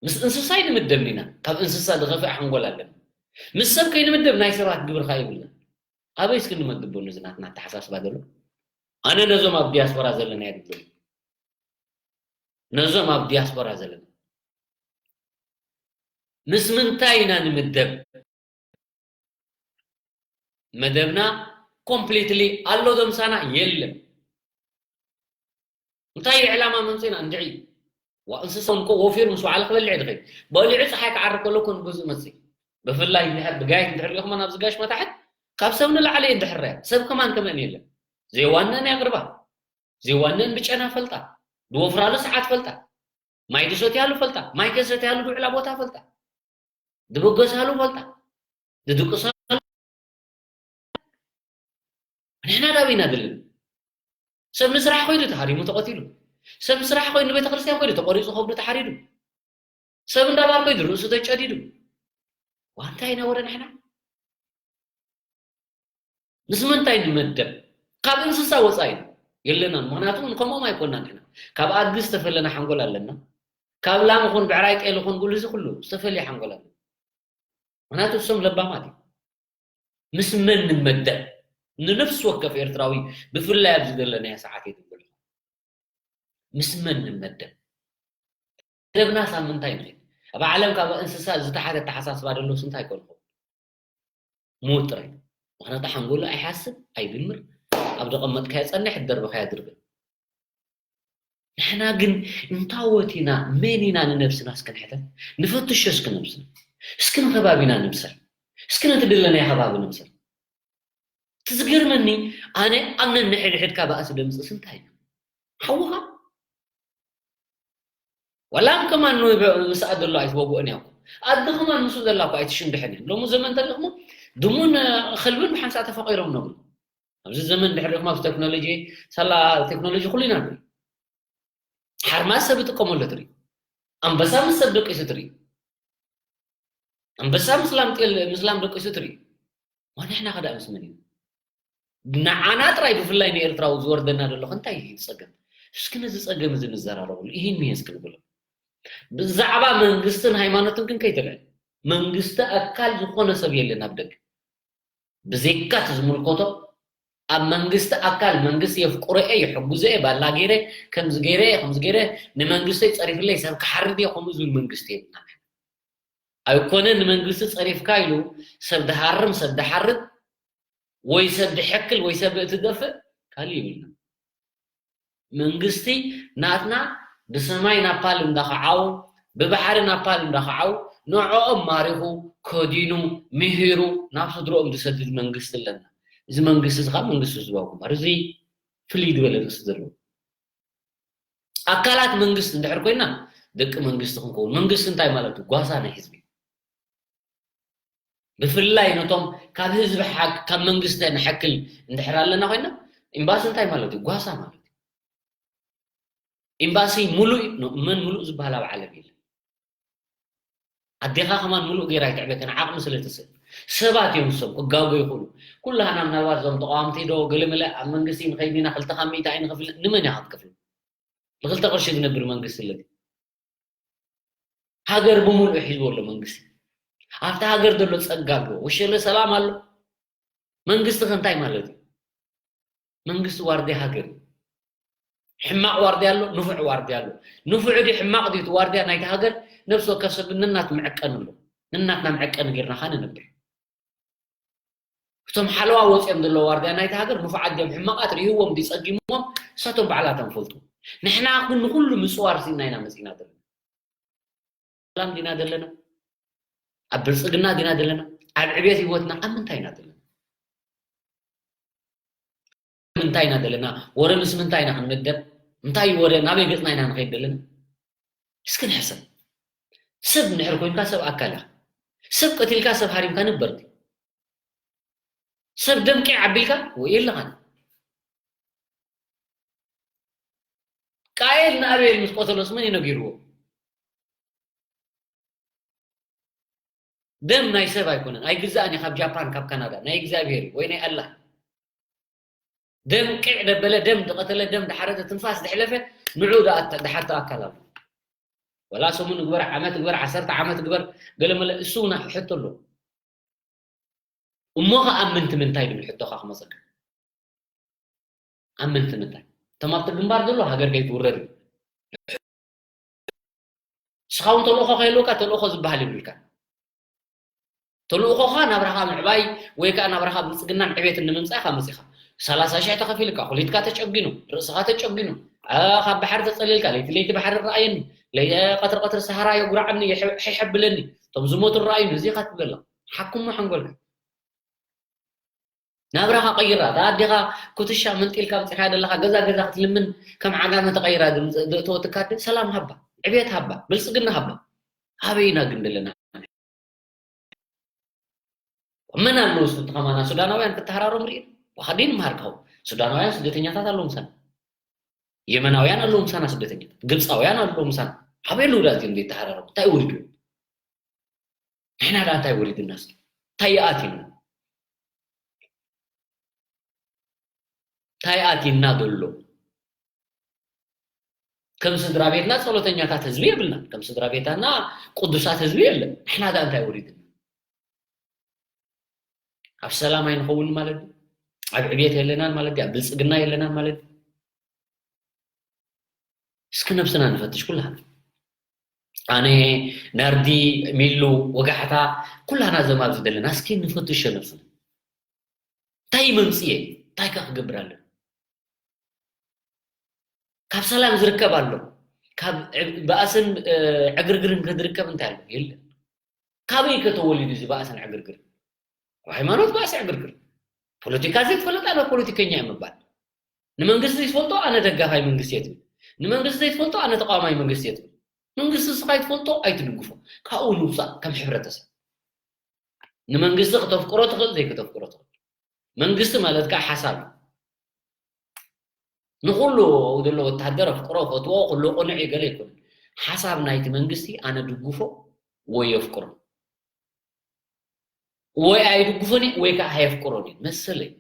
ምስ እንስሳ ኣይንምደብን ኢና። ካብ እንስሳ ዝኸፍእ ሓንጎል ኣለና። ምስ ሰብ ከይንምደብ ናይ ሰባት ግብርኻ የብልና። ኣበይ እስኪ ንመድቦ ነዚ ናትና ኣተሓሳስባ ዘሎ? ኣነ ነዞም ኣብ ዲያስፖራ ዘለና እየ ዝብሎም። ነዞም ኣብ ዲያስፖራ ዘለና። ምስ ምንታይ ኢና ንምደብ? መደብና ኮምፕሊትሊ ኣሎ ዶ ምሳና? የለን። እንታይ እዩ ዕላማ መምፅና? እንድዒ ዋ እንስሳ እኮ ወፊሩ ምስ በዓለ ክበልዕ ድኸይ በሊዑ ፀሓይ ክዓርብ ከሎ እኮ ንግዙእ መፅእ። ብፍላይ እንድሕር ብጋይት እንድሕር ሪእኹሞ ናብዚ ጋሽ መታሕት ካብ ሰብ ንላዕሊ እዩ እንድሕር ርኣያ። ሰብ ከማን ከመን የለን። ዘይዋነን ያቅርባ። ዘይዋነን ብጨና ፈልጣ። ዝወፍራሉ ሰዓት ፈልጣ። ማይ ዝሰትያሉ ፈልጣ። ማይ ከይሰትያሉ ዝውዕላ ቦታ ፈልጣ። ዝብገሳሉ ፈልጣ። ዝድቅሳሉ። ንሕና ዳበይ ኢና ዘለና? ሰብ ንስራሕ ኮይዱ ተሃሪሙ ተቐቲሉ። ሰብ ንስራሕ ኮይኑ ንቤተ ክርስቲያን ኮይኑ ተቆሪፁ ከብዱ ተሓሪዱ። ሰብ እንዳባር ኮይኑ ርእሱ ተጨዲዱ። ዋንታ ኢና ወረ ንሕና? ምስ ምንታይ ንመደብ? ካብ እንስሳ ወፃኢ የለናን። ምኽንያቱ እውን ከምኦም ኣይኮናን ንሕና። ካብ ኣድጊ ዝተፈለና ሓንጎል ኣለና። ካብ ላም ይኹን ብዕራይ ጤል ይኹን ብሉ እዚ ኩሉ ዝተፈለየ ሓንጎል ኣለና። ምኽንያቱ እሶም ለባማት እዮም። ምስ መን ንመደብ? ንነፍሲ ወከፍ ኤርትራዊ ብፍላይ ኣብዚ ዘለናዮ ሰዓት እየ ዝብሎ። ምስ መን ንመደብ? መደብናስ ኣብ ምንታይ ንኸይድ? ኣብ ዓለም ካብ እንስሳ ዝተሓተ ኣተሓሳስባ ዘሎስ እንታይ ኮን ይኸውን? ምዉት ጥራይ። ምኽንያቱ ሓንጎሉ ኣይሓስብ፣ ኣይድምር፣ ኣብ ዘቐመጥካዮ ጸንሕ፣ ዝደርበኻዮ ድርብን። ንሕና ግን እንታዎት ኢና፣ መን ኢና ንነብስና እስኪ ንሕተት፣ ንፈትሾ እስኪ ነብስና። እስኪ ንኸባቢና ንምሰል። እስኪ ነቲ ድለናዮ ከባቢ ንምሰል። እቲ ዝገርመኒ ኣነ ኣብ ነንሕድሕድካ ባእሲ ደምፅእስ እንታይ እዩ? ሓውኻ? ዋላ ከማን ንውዕ ምስኣ ዘሎ ኣይትወግኦን እያ እኮ። ኣደ ከማን ምስኡ ዘላ እኮ ኣይትሽንድሕን እያ። ሎሚ ዘመን ተለኹሞ ድሙን ኸልብን ብሓንሳእ ተፈቒሮም ነብሩ። ኣብዚ ዘመን ድሕሪ ኹም ኣብዚ ቴክኖሎጂ ሳላ ቴክኖሎጂ ኩሉ ኢና ንርኢ። ሓርማዝ ሰብ ይጥቀመሉ ትርኢ። ኣንበሳ ምስ ሰብ ደቂሱ ትርኢ። ኣንበሳ ምስላም ጤል ምስላም ደቂሱ ትርኢ። ዋንሕና ከዳ ምስ መን እዩ? ንዓና ጥራይ ብፍላይ ንኤርትራዊ ዝወርደና ዘሎ እንታይ እዩ ጸገም? እስኪ ነዚ ጸገም እዚ ንዘራረበሉ። ይህን ይህን እስኪ ንብሎ። ብዛዕባ መንግስትን ሃይማኖትን ግን ከይትልዕል። መንግስቲ ኣካል ዝኾነ ሰብ የለን ኣብ ደገ። ብዘይካ እቲ ዝምልከቶ ኣብ መንግስቲ ኣካል መንግስቲ የፍቅሮ እየ፣ ይሕግዞ እየ፣ ባላ ገይረ፣ ከምዚ ገይረ እየ፣ ከምዚ ገይረ፣ ንመንግስተይ ጸሪፍለይ ሰብ ክሓርድ እየ፣ ከምኡ ዝብል መንግስቲ የብልና። ኣይኮነ ንመንግስቲ ጸሪፍካ ኢሉ ሰብ ድሃርም፣ ሰብ ድሓርድ፣ ወይ ሰብ ድሕክል፣ ወይ ሰብ እትደፍእ ካልእ ይብልና። መንግስቲ ናትና ብሰማይ ናፓል እንዳኸዓው ብባሕሪ ናፓል እንዳኸዓው ንዕኦም ማሪኹ ከዲኑ ምሂሩ ናብ ስድርኦም ዝሰድድ መንግስቲ ኣለና። እዚ መንግስቲ እዚ ከዓ መንግስቲ ህዝባዊ ግንባር እዚ ፍልይ ዝበለ ርእሲ ዘለዎ ኣካላት መንግስቲ እንድሕር ኮይና ደቂ መንግስቲ ክንከውን መንግስቲ እንታይ ማለት እዩ? ጓሳ ናይ ህዝቢ ብፍላይ ነቶም ካብ ህዝቢ ካብ መንግስቲ ንሓክል እንድሕር ኣለና ኮይና ኤምባሲ እንታይ ማለት እዩ? ጓሳ ማለት እዩ። ኤምባሲ ሙሉእ እዩ። ኖ፣ መን ሙሉእ ዝበሃል ኣብ ዓለም የለን። ኣዴኻ ከማን ሙሉእ ገይራ ኣይትዕበከን፣ ዓቕሚ ስለ ትስእን። ሰባት እዮም እሶም፣ ክጋገዩ ይኽእሉ። ኩላህና ምናልባት እዞም ተቓወምቲ ዶ ገለመለ ኣብ መንግስቲ ንኸይድ ኢና፣ ክልተ ካብ ሚእቲ ኣይንኸፍልን፣ ንመን ኢኻ ክትከፍል? ብክልተ ቅርሺ ዝነብር መንግስቲ ኣለኒ። ሃገር ብምሉኡ ሒዝዎ ኣሎ መንግስቲ። ኣብቲ ሃገር ዘሎ ጸጋ ኣሎ፣ ወሸለ ሰላም ኣሎ። መንግስቲ ከ እንታይ ማለት እዩ? መንግስቲ ዋርድያ ሃገር እዩ። ሕማቕ ዋርድያ ኣሎ፣ ንፉዕ ዋርድያ ኣሎ። ንፉዕ ድዩ ሕማቕ ድዩ እቲ ዋርድያ ናይቲ ሃገር? ነፍሲ ወከፍ ሰብ ነናት መዐቀኒ ኣሎ። ነናትና መዐቀኒ ጌርና ኸኣ ንነብር። እቶም ሓለዋ ወፂኦም ዘለዉ ዋርድያ ናይቲ ሃገር ንፉዓት ድዮም ሕማቓት ርህዎም ድዩ ጸጊምዎም ንሳቶም ባዕላቶም ፈልጡ። ንሕና ግን ንኹሉ ምፅዋር ስኢና ኢና መፂና ዘለና። ሰላም ዲና ዘለና? ኣብ ብልፅግና ዲና ዘለና? ኣብ ዕቤት ህይወትና ኣብ ምንታይ ኢና ዘለና? ምንታይ ኢና ዘለና? ወረ ምስ ምንታይ ኢና ክንምደብ? እንታይ ወረ ናበይ ገፅና ኢና ንኸይድ ዘለና? እስኪ ንሕሰብ። ሰብ እንድሕር ኮይንካ ሰብ ኣካል ኢኻ። ሰብ ቀቲልካ ሰብ ሃሪምካ ንበርቲ። ሰብ ደምቂ ዓቢልካ ወይ የለኻን። ቃኤል ንኣቤል ምስ ቆተሎስ መን እዩ ነጊርዎ? ደም ናይ ሰብ ኣይኮነን፣ ኣይግዛእን እዩ። ካብ ጃፓን ካብ ካናዳ ናይ እግዚኣብሔር እዩ ወይ ናይ ኣላህ። ደም ቂዕ ደበለ፣ ደም ድቐተለ፣ ደም ድሓረተ፣ ትንፋስ ድሕለፈ ንዑ ድሓቶ ኣካል ኣሎ። ወላ ሰሙን ግበር፣ ዓመት ግበር፣ ዓሰርተ ዓመት ግበር፣ ገለመለ እሱ እውን ሕቶ ኣሎ። እሞ ኸኣ ኣብ ምንቲ ምንታይ ድብል ሕቶኻ ክመፀካ? ኣብ ምንቲ ምንታይ? እቶም ኣብቲ ግንባር ዘሎ ሃገር ከይትውረር እዩ። ንስኻ እውን ተልእኾ ከይህልወካ ተልእኾ ዝበሃል የብልካ። ተልእኾኻ ናብራኻ ምዕባይ ወይ ከዓ ናብራኻ ብልፅግናን ዕቤትን ንምምፃእ ኢኻ መፂኻ። ሰላሳ ሽሕ ተኸፊልካ፣ ኩሊትካ ተጨጊኑ፣ ርእስኻ ተጨጊኑ፣ ኣ፣ ካብ ባሕሪ ተፀሊልካ፣ ለይቲ ለይቲ ባሕሪ ረኣየኒ፣ ለይ-፣ ቀትሪ ቀትሪ ሰሃራ የጉርዓኒ፣ ይሕ-፣ ይሕብለኒ፣ እቶም ዝሞቱ ረኣዩኒ፣ እዚ ኢኻ ትብል ኣለኻ። ሓኩሞ ሓንጎልካ። ናብራኻ ቀይራ። እታ ኣዴኻ ኩትሻ መንጢልካ ኣምጺኻ ዘለኻ ገዛ ገዛ ክትልምን ከም ዓጋመ ተቐይራ ድም-፣ ድ-፣ እተወትካ ኣደ ሰላም ሃባ፣ ዕብየት ሃባ፣ ብልጽግና ሃባ። ኣበይ ኢና ግን ዘለና? መን ኣለዉ እስቲ ከማና ሱዳናውያን ክተሃራረሙ ርኢና? ዋኻ ዴንማርክ ሃው። ሱዳናውያን ስደተኛታት ኣለዉ ምሳና። የመናውያን ኣለዉ ምሳና ስደተኛታት። ግብጻውያን ኣለዉ ምሳና። ኣበይ ኣለዉ ዳ እዚኦም ዘይተሃራረሙ? እንታይ ወሪዱ? ንሕና ደኣ እንታይ ወሪድና እስኪ? እንታይ ይኣቲና? እንታይ ኣቲና ዘሎ? ከም ስድራ ቤትና ጸሎተኛታት ህዝቢ የብልናን። ከም ስድራ ቤታና ቅዱሳት ህዝቢ የለን። ንሕና ደኣ እንታይ ወሪድና? ኣብ ሰላም ኣይንኸውን ማለት ድዩ? ኣብ ዕብየት የለናን ማለት ድዩ? ኣብ ብልጽግና የለናን ማለት ድዩ? እስኪ ነብስና ንፈትሽ ኩላህና። ኣነ፣ ናርዲ፣ ሚሉ፣ ወጋሕታ፣ ኩላህና እዞም ኣብዚ ዘለና እስኪ ንፈትሾ ነብስና። እንታይ መምጽኤ? እንታይ ከ ክገብር ኣለኒ? ካብ ሰላም ዝርከብ ኣሎ? ካብ ዕ-፣ ባእስን፣ እ፣ ዕግርግርን ከ ዝርከብ እንታይ ኣሎ? የለን። ካበይ ከ ተወሊዱ እዚ ባእስን ዕግርግርን? ኣብ ሃይማኖት ባእሲ ዕግርግር። ፖለቲካ ዘይትፈልጥ ኣነ ፖለቲከኛ እየ ምባል። ንመንግስቲ ዘይትፈልጦ ኣነ ደጋፋይ መንግስቲ እየ ትብል። ንመንግስቲ ዘይትፈልጦ ኣነ ተቃዋማይ መንግስቲ እየ ትብል። መንግስቲ ንስኻ ኣይትፈልጦ ኣይትድግፎ። ካብኡ ንውፃእ ከም ሕብረተሰብ። ንመንግስቲ ክተፍቅሮ ትኽእል፣ ዘይክተፍቅሮ ትኽእል። መንግስቲ ማለት ከዓ ሓሳብ እዩ። ንኹሉ ኣብኡ ዘሎ ወታሃደር ኣፍቅሮ፣ ፈትዎ፣ ኩሉ ቅኑዕ እዩ ገለ ኣይኮነን። ሓሳብ ናይቲ መንግስቲ ኣነ ድግፎ ወይ የፍቅሮ። ወይ ኣይድግፎን እየ ወይ ከዓ ኣየፍቅሮን እየ። መሰለይ።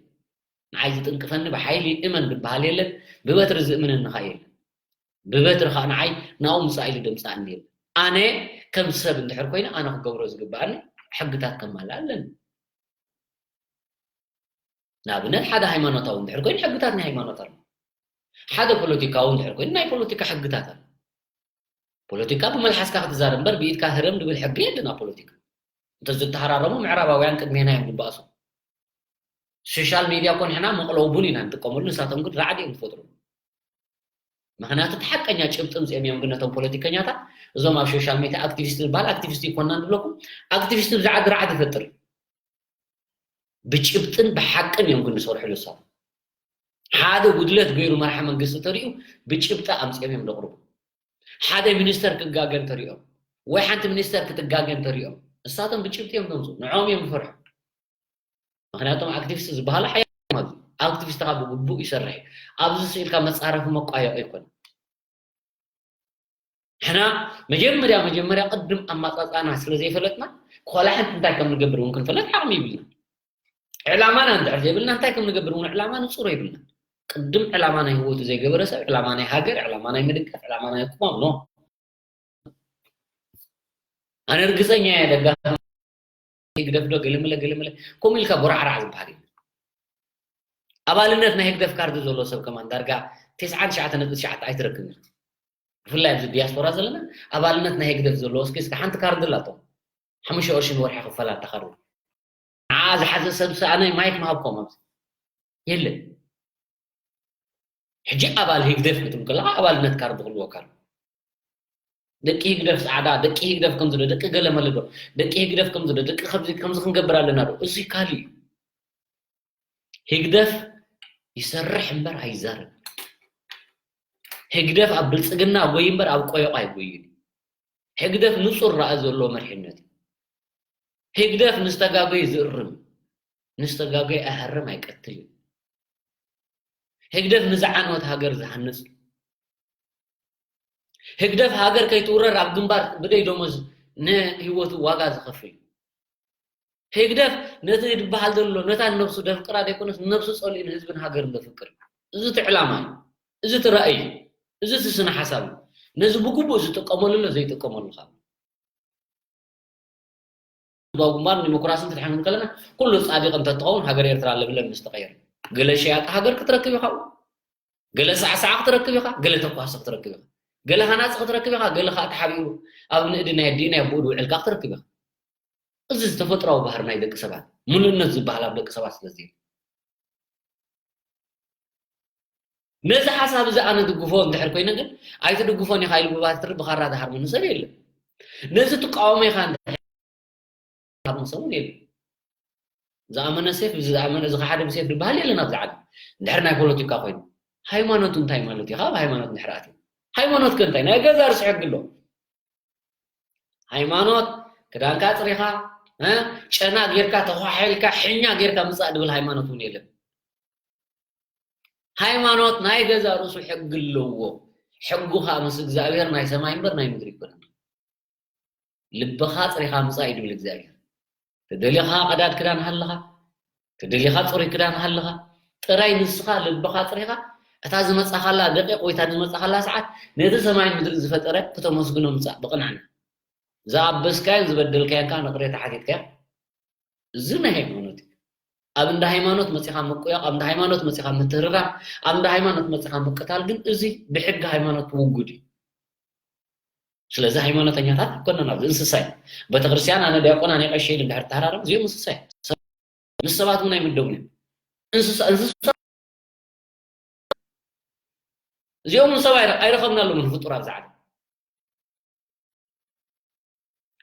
ንዓይ ዝጥንቅፈኒ ብሓይሊ እመን ዝበሃል የለን፣ ብበትሪ ዝእምነኒ ኸዓ የለን። ብበትሪ ኸዓ ንዓይ ናብኡ ምጻእ ኢሉ ደምጽኣኒ የለን። ኣነ ከም ሰብ እንድሕር ኮይነ ኣነ ክገብሮ ዝግብኣኒ ሕግታት ከማልእ ኣለኒ። ንኣብነት ሓደ ሃይማኖታዊ እንድሕር ኮይኑ ሕግታት ናይ ሃይማኖት ኣሎ። ሓደ ፖለቲካዊ እንድሕር ኮይኑ ናይ ፖለቲካ ሕግታት ኣሎ። ፖለቲካ ብመልሓስካ ክትዛረብ እምበር ብኢድካ ህረም ዝብል ሕጊ የለን ኣብ ፖለቲካ። እንተዝተሃራረሙ ምዕራባውያን ቅድሜና እዮም ዝበኣሱ። ሶሻል ሜድያ እኮ ንሕና መቕለዊ ቡን ኢና ንጥቀመሉ፣ ንሳቶም ግን ራዕዲ እዮም ዝፈጥሩ። ምኽንያቱ እቲ ሓቀኛ ጭብጢ ምፅኦም እዮም ግን ነቶም ፖለቲከኛታት፣ እዞም ኣብ ሶሻል ሜድያ ኣክቲቪስት ዝበሃል ኣክቲቪስት ይኮናን ዝብለኩም፣ ኣክቲቪስት ብዛዕባ ራዕዲ ይፈጥር። ብጭብጥን ብሓቅን እዮም ግን ዝሰርሑ ንሳቶም። ሓደ ጉድለት ገይሩ መራሒ መንግስቲ ተሪኡ ብጭብጢ ኣምፅኦም እዮም ዘቕርቡ። ሓደ ሚኒስተር ክጋገ እንተሪኦም ወይ ሓንቲ ሚኒስተር ክትጋገ እንተሪኦም ንሳቶም ብጭብጢ እዮም ዘምፅኡ። ንዕኦም እዮም ዝፈርሑ። ምኽንያቱም ኣክቲቪስት ዝበሃሉ ሓያል እዮም ኣብዚ። ኣክቲቪስት ከዓ ብግቡእ ይሰርሕ እዩ። ኣብዚ ስኢልካ መፃረፊ መቋየቒ ኣይኮነን። ሕና መጀመርያ መጀመርያ ቅድም ኣማፃፃና ስለ ዘይፈለጥና፣ ኮላ ሓንቲ እንታይ ከም ንገብር እውን ክንፈለጥ ዓቕሚ ይብልና። ዕላማና እንድሕር ዘይብልና እንታይ ከም ንገብር እውን ዕላማ ንፁር የብልና። ቅድም ዕላማ ናይ ህይወቱ ዘይገበረ ሰብ ዕላማ ናይ ሃገር፣ ዕላማ ናይ ምድጋፍ፣ ዕላማ ናይ ቁማም ኖ። ኣነ ርግፀኛ እየ ደጋፊ ህግደፍ ዶ ገለመለ ገለመለ ከምኡ ኢልካ ቦራዕራዕ ዝበሃል እዩ። ኣባልነት ናይ ህግደፍ ካርድ ዘሎ ሰብ ከማን ዳርጋ ተስዓን ትሽዓተ ነጥቢ ትሽዓተ ኣይትረክብን። ብፍላይ ኣብዚ ዲያስፖራ ዘለና ኣባልነት ናይ ህግደፍ ዘለዎ እስኪ እስኪ ሓንቲ ካርድ ኣላቶም ሓሙሽተ ቅርሺ ንወርሒ ክፈላ እታ ካርድ። ንዓ ዝሓዘ ሰብ ሰኣናይ ማይክ ምሃብኮም ኣብዚ የለን። ሕጂ ኣባል ህግደፍ ክትብል ከለካ ኣባልነት ካርድ ክህልወካ ኣሎ። ደቂ ህግደፍ ፃዕዳ፣ ደቂ ህግደፍ ከምዚ ዶ፣ ደቂ ገለመለ ዶ፣ ደቂ ህግደፍ ከምዚ ዶ፣ ደቂ ከምዚ ከምዚ ክንገብር ኣለና ዶ፣ እዚ ካልእ እዩ። ህግደፍ ይሰርሕ እምበር ኣይዛረብ። ህግደፍ ኣብ ብልፅግና ጎይ እምበር ኣብ ቆዮቕ ኣይጎይን። ህግደፍ ንፁር ራእይ ዘለዎ መሪሕነት እዩ። ህግደፍ ንዝተጋገዩ ዝእርም፣ ንዝተጋገዩ ኣይሃርም ኣይቀትልን። ህግደፍ ንዝዓነወት ሃገር ዝሃንፅ፣ ህግደፍ ሃገር ከይትውረር ኣብ ግንባር ብደይ ደሞዝ ንህይወቱ ዋጋ ዝኸፍል፣ ህግደፍ ነቲ ዝበሃል ዘሎ ነታ ነብሱ ደፍቅራ ዘይኮነስ ነብሱ ጸሊኡ ንህዝብን ሃገርን ዘፍቅር እዩ። እዚ እቲ ዕላማ እዩ። እዚ እቲ ራእይ እዩ። እዚ እቲ ስነ ሓሳብ እዩ። ነዚ ብግቡእ ዝጥቀመሉ ኣሎ ዘይጥቀመሉ ካብ ህዝባዊ ግንባር ዲሞክራሲ እንተድሓን ከለና ኩሉ ጻድቕ እንተትኸውን ሃገር ኤርትራ ለምለም ምስ ተቐየረ። ገለ ሸያጢ ሃገር ክትረክብ ኢኻ፣ ገለ ሳዕሳዕ ክትረክብ ኢኻ፣ ገለ ተኳሲ ክትረክብ ኢኻ፣ ገለ ሃናጺ ክትረክብ ኢኻ፣ ገለ ከዓ ተሓቢኡ ኣብ ንእዲ ናይ ኣዲኡ ናይ ኣቦኡ ዝውዕል ከዓ ክትረክብ ኢኻ። እዚ ዝተፈጥራዊ ባህሪ ናይ ደቂ ሰባት ምሉእነት ዝበሃል ኣብ ደቂ ሰባት ስለዚ ነዚ ሓሳብ እዚ ኣነ ድግፎ እንድሕር ኮይነ ግን ኣይትድግፎን ኢኻ ኢሉ ብባትሪ ብኻራ ዝሃርመኒ ሰብ የለን። ነዚ ትቃወሞ ኢኻ እንድሕር ዝሃርሞ ሰብ እውን የለን። ዝኣመነ ሴፍ ዝኣመነ ዝኸሓደ ብሴፍ ዝበሃል የለን ኣብዚ ዓለም። እንድሕር ናይ ፖለቲካ ኮይኑ ሃይማኖት እንታይ ማለት እዩ? ካብ ሃይማኖት እንድሕር ኣትዩ ሃይማኖት ከ እንታይ ናይ ገዛ ርሲ ሕጊ ኣሎ። ሃይማኖት ክዳንካ ኣፅሪኻ ጨና ጌርካ ተኳሒልካ ሕኛ ጌርካ ምፃእ ድብል ሃይማኖት እውን የለን። ሃይማኖት ናይ ገዛ ርእሱ ሕጊ ኣለዎ። ሕጉ ከዓ ምስ እግዚኣብሔር ናይ ሰማይ እምበር ናይ ምድሪ ይኮነን። ልብኻ ኣፅሪኻ ምፃእ እዩ ድብል እግዚኣብሔር። ተደሊኻ ቀዳድ ክዳን ሃለኻ፣ ተደሊኻ ፅሩይ ክዳን ሃለኻ፣ ጥራይ ንስኻ ልብኻ ኣፅሪኻ እታ ዝመፃኻላ ደቂቕ ወይ እታ ዝመፃኻላ ሰዓት ነቲ ሰማይን ምድሪ ዝፈጠረ ክተመስግኖ ምፃእ ብቕንዕና። ዝኣበስካዮን ዝበደልካዮን ከዓ ንቕሬታ ሓቲትካዮ። እዚ ናይ ሃይማኖት እዩ። ኣብ እንዳ ሃይማኖት መፂኻ ምቁያቕ፣ ኣብ እንዳ ሃይማኖት መፂኻ ምትርራብ፣ ኣብ እንዳ ሃይማኖት መፂኻ ምቅታል ግን እዚ ብሕጊ ሃይማኖት ውጉድ እዩ። ስለዚ ሃይማኖተኛታት ኣይኮነን ኣብዚ እንስሳ እዩ። ቤተክርስትያን ኣነ ዲያቆን ኣነ ቀሺ ኢሉ እንድሕር ተሃራረም እዚኦም እንስሳ እዮም። ምስ ሰባት እውን ኣይምደቡን እዮም። እንስሳ እንስሳ እዚኦም እውን ሰብ ኣይረ- ኣይረኸብናሎምን ፍጡር ኣብዚ ዓለም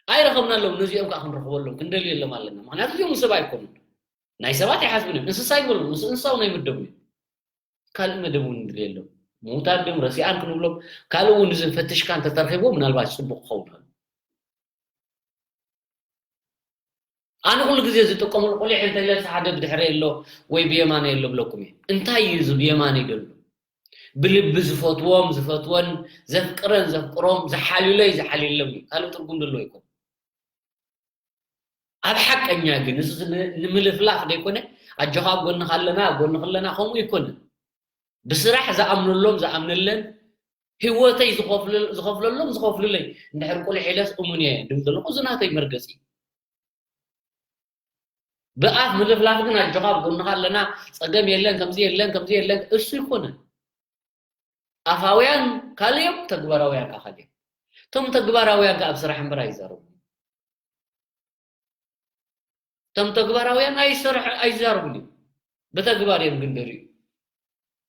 ኣይረኸብናሎም። ነዚኦም ከዓ ክንረኽበሎም ክንደልየሎም ኣለና። ምክንያቱ እዚኦም እውን ሰብ ኣይኮኑን። ናይ ሰባት ኣይሓስቡን እዮም። እንስሳ ይበሉ ምስ እንስሳ እውን ኣይምደቡን እዮም። ካልእ መደብ እውን ንድልየሎም። ምዉታት ድም ረሲኣን ክንብሎም ካልእ እውን እዚ ፈትሽካ እንተተረኺቦ ምናልባት ፅቡቅ ክኸውን ይኽእል። ኣነ ኩሉ ግዜ ዝጥቀመሉ ቁሊሕ እንተለ ሓደ ብድሕረ ኣሎ ወይ ብየማነ ኣሎ ብለኩም እየ። እንታይ እዩ እዚ ብየማነ ዘሎ? ብልቢ ዝፈትዎም ዝፈትወን ዘፍቅረን ዘፍቅሮም ዝሓልለይ ዝሓልሎም እዩ። ካልእ ትርጉም ዘለዎ ይኮን። ኣብ ሓቀኛ ግን እዚ ን- ንምልፍላፍ ዘይኮነ ኣጆኻ ኣብ ጎንኻ ኣለና ኣብ ጎንኺ ኣለና ከምኡ ይኮነ። ብስራሕ ዝኣምነሎም ዝኣምነለን ህይወተይ ዝኸፍለ- ዝኸፍለሎም ዝኸፍሉለይ እንድሕር ቁልሕ ኢለስ እሙን እየ ድብል ዘለኹ እዚ ናተይ መርገፂ። ብኣፍ ምልፍላፍ ግን ኣጆኻ ኣብ ጎንኻ ኣለና ፀገም የለን ከምዚ የለን ከምዚ የለን እሱ ይኮነ። ኣፋውያን ካልእ እዮም ተግባራውያን ከዓ ካልእ እዮም። እቶም ተግባራውያን ከዓ ኣብ ስራሕ እምበር ኣይዛረቡ እቶም ተግባራውያን ኣይሰርሑ ኣይዛረቡን እዮም። ብተግባር እዮም ግን ደርዩ።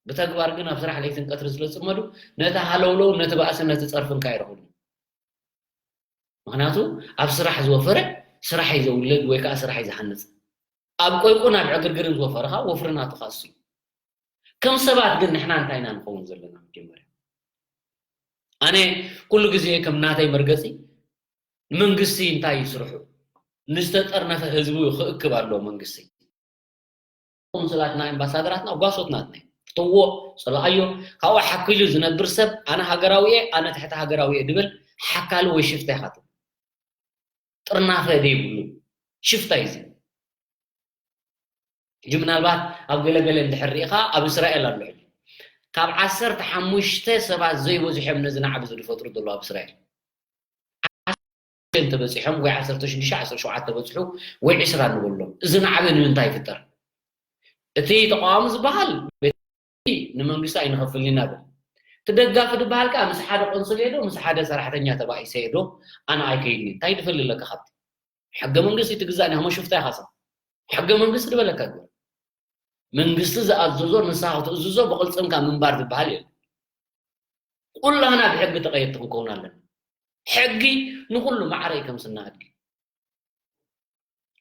ብተግባር ግን ኣብ ስራሕ ለይትን ቀትሪ ስለ ዝፅመዱ ነቲ ሃለውለው ነቲ ባእሲ ነቲ ፀርፍን ከዓ ይረኽብሉ። ምክንያቱ ኣብ ስራሕ ዝወፈረ ስራሕ እዩ ዘውልድ ወይ ከዓ ስራሕ እዩ ዝሃንፅ። ኣብ ቆይቁን ኣብ ዕግርግርን ዝወፈረ ከዓ ወፍሪ ናቱ ከዓ እሱ እዩ። ከም ሰባት ግን ንሕና እንታይ ኢና ንኸውን ዘለና? መጀመርያ ኣነ ኩሉ ግዜ ከም ናተይ መርገፂ መንግስቲ እንታይ እዩ ስርሑ? ንዝተጠርነፈ ህዝቡ ክእክብ ኣለዎ መንግስቲ። ኮንስላትና ኣምባሳደራትና ጓሶት ናትና እዩ። ፍተዎ፣ ፀላኣዮ። ካብኡ ሓኪሉ ዝነብር ሰብ ኣነ ሃገራዊ እየ ኣነ ትሕቲ ሃገራዊ እየ ድብል ሓካሉ ወይ ሽፍታ ኢኻ ትብል። ጥርናፈ ዘይብሉ ሽፍታ እዩ እዚ። ሕጂ ምናልባት ኣብ ገለገለ እንድሕር ርኢኻ ኣብ እስራኤል ኣሎ። ሕጂ ካብ ዓሰርተ ሓሙሽተ ሰባት ዘይበዝሑ እዮም ነዚ ናዕቢ እዚ ዝፈጥሩ ዘለዉ ኣብ እስራኤል። ዓሰርተ ተበፂሖም ወይ ዓሰርተ ሽዱሽተ ዓሰርተ ሸውዓተ በፅሑ ወይ ዕስራ ንበሎም። እዚ ናዕቢ ንምንታይ ይፍጠር? እቲ ተቃዋሚ ዝበሃል ንመንግስቲ ኣይንኸፍልን ኢና በል። እቲ ደጋፊ ዝበሃል ከዓ ምስ ሓደ ቆንስል ዶ ምስ ሓደ ሰራሕተኛ ተባኢሰ ዶ ኣነ ኣይከይድን። እንታይ ድፈልጥ ኣለካ ካብቲ? ሕገ መንግስቲ ትግዛእኒ፣ ከመ ሽፍታ ኢኻ ሰብ። ሕገ መንግስቲ ዝበለካ ግበር። መንግስቲ ዝኣዘዞ ንስኻ ክትእዝዞ ብቕልጽምካ ምንባር ዝበሃል የለን። ኩላህና ብሕጊ ተቐየድቲ ክንከውን ኣለና። ሕጊ ንኹሉ ማዕረ እዩ ከም ስና ኣድጊ።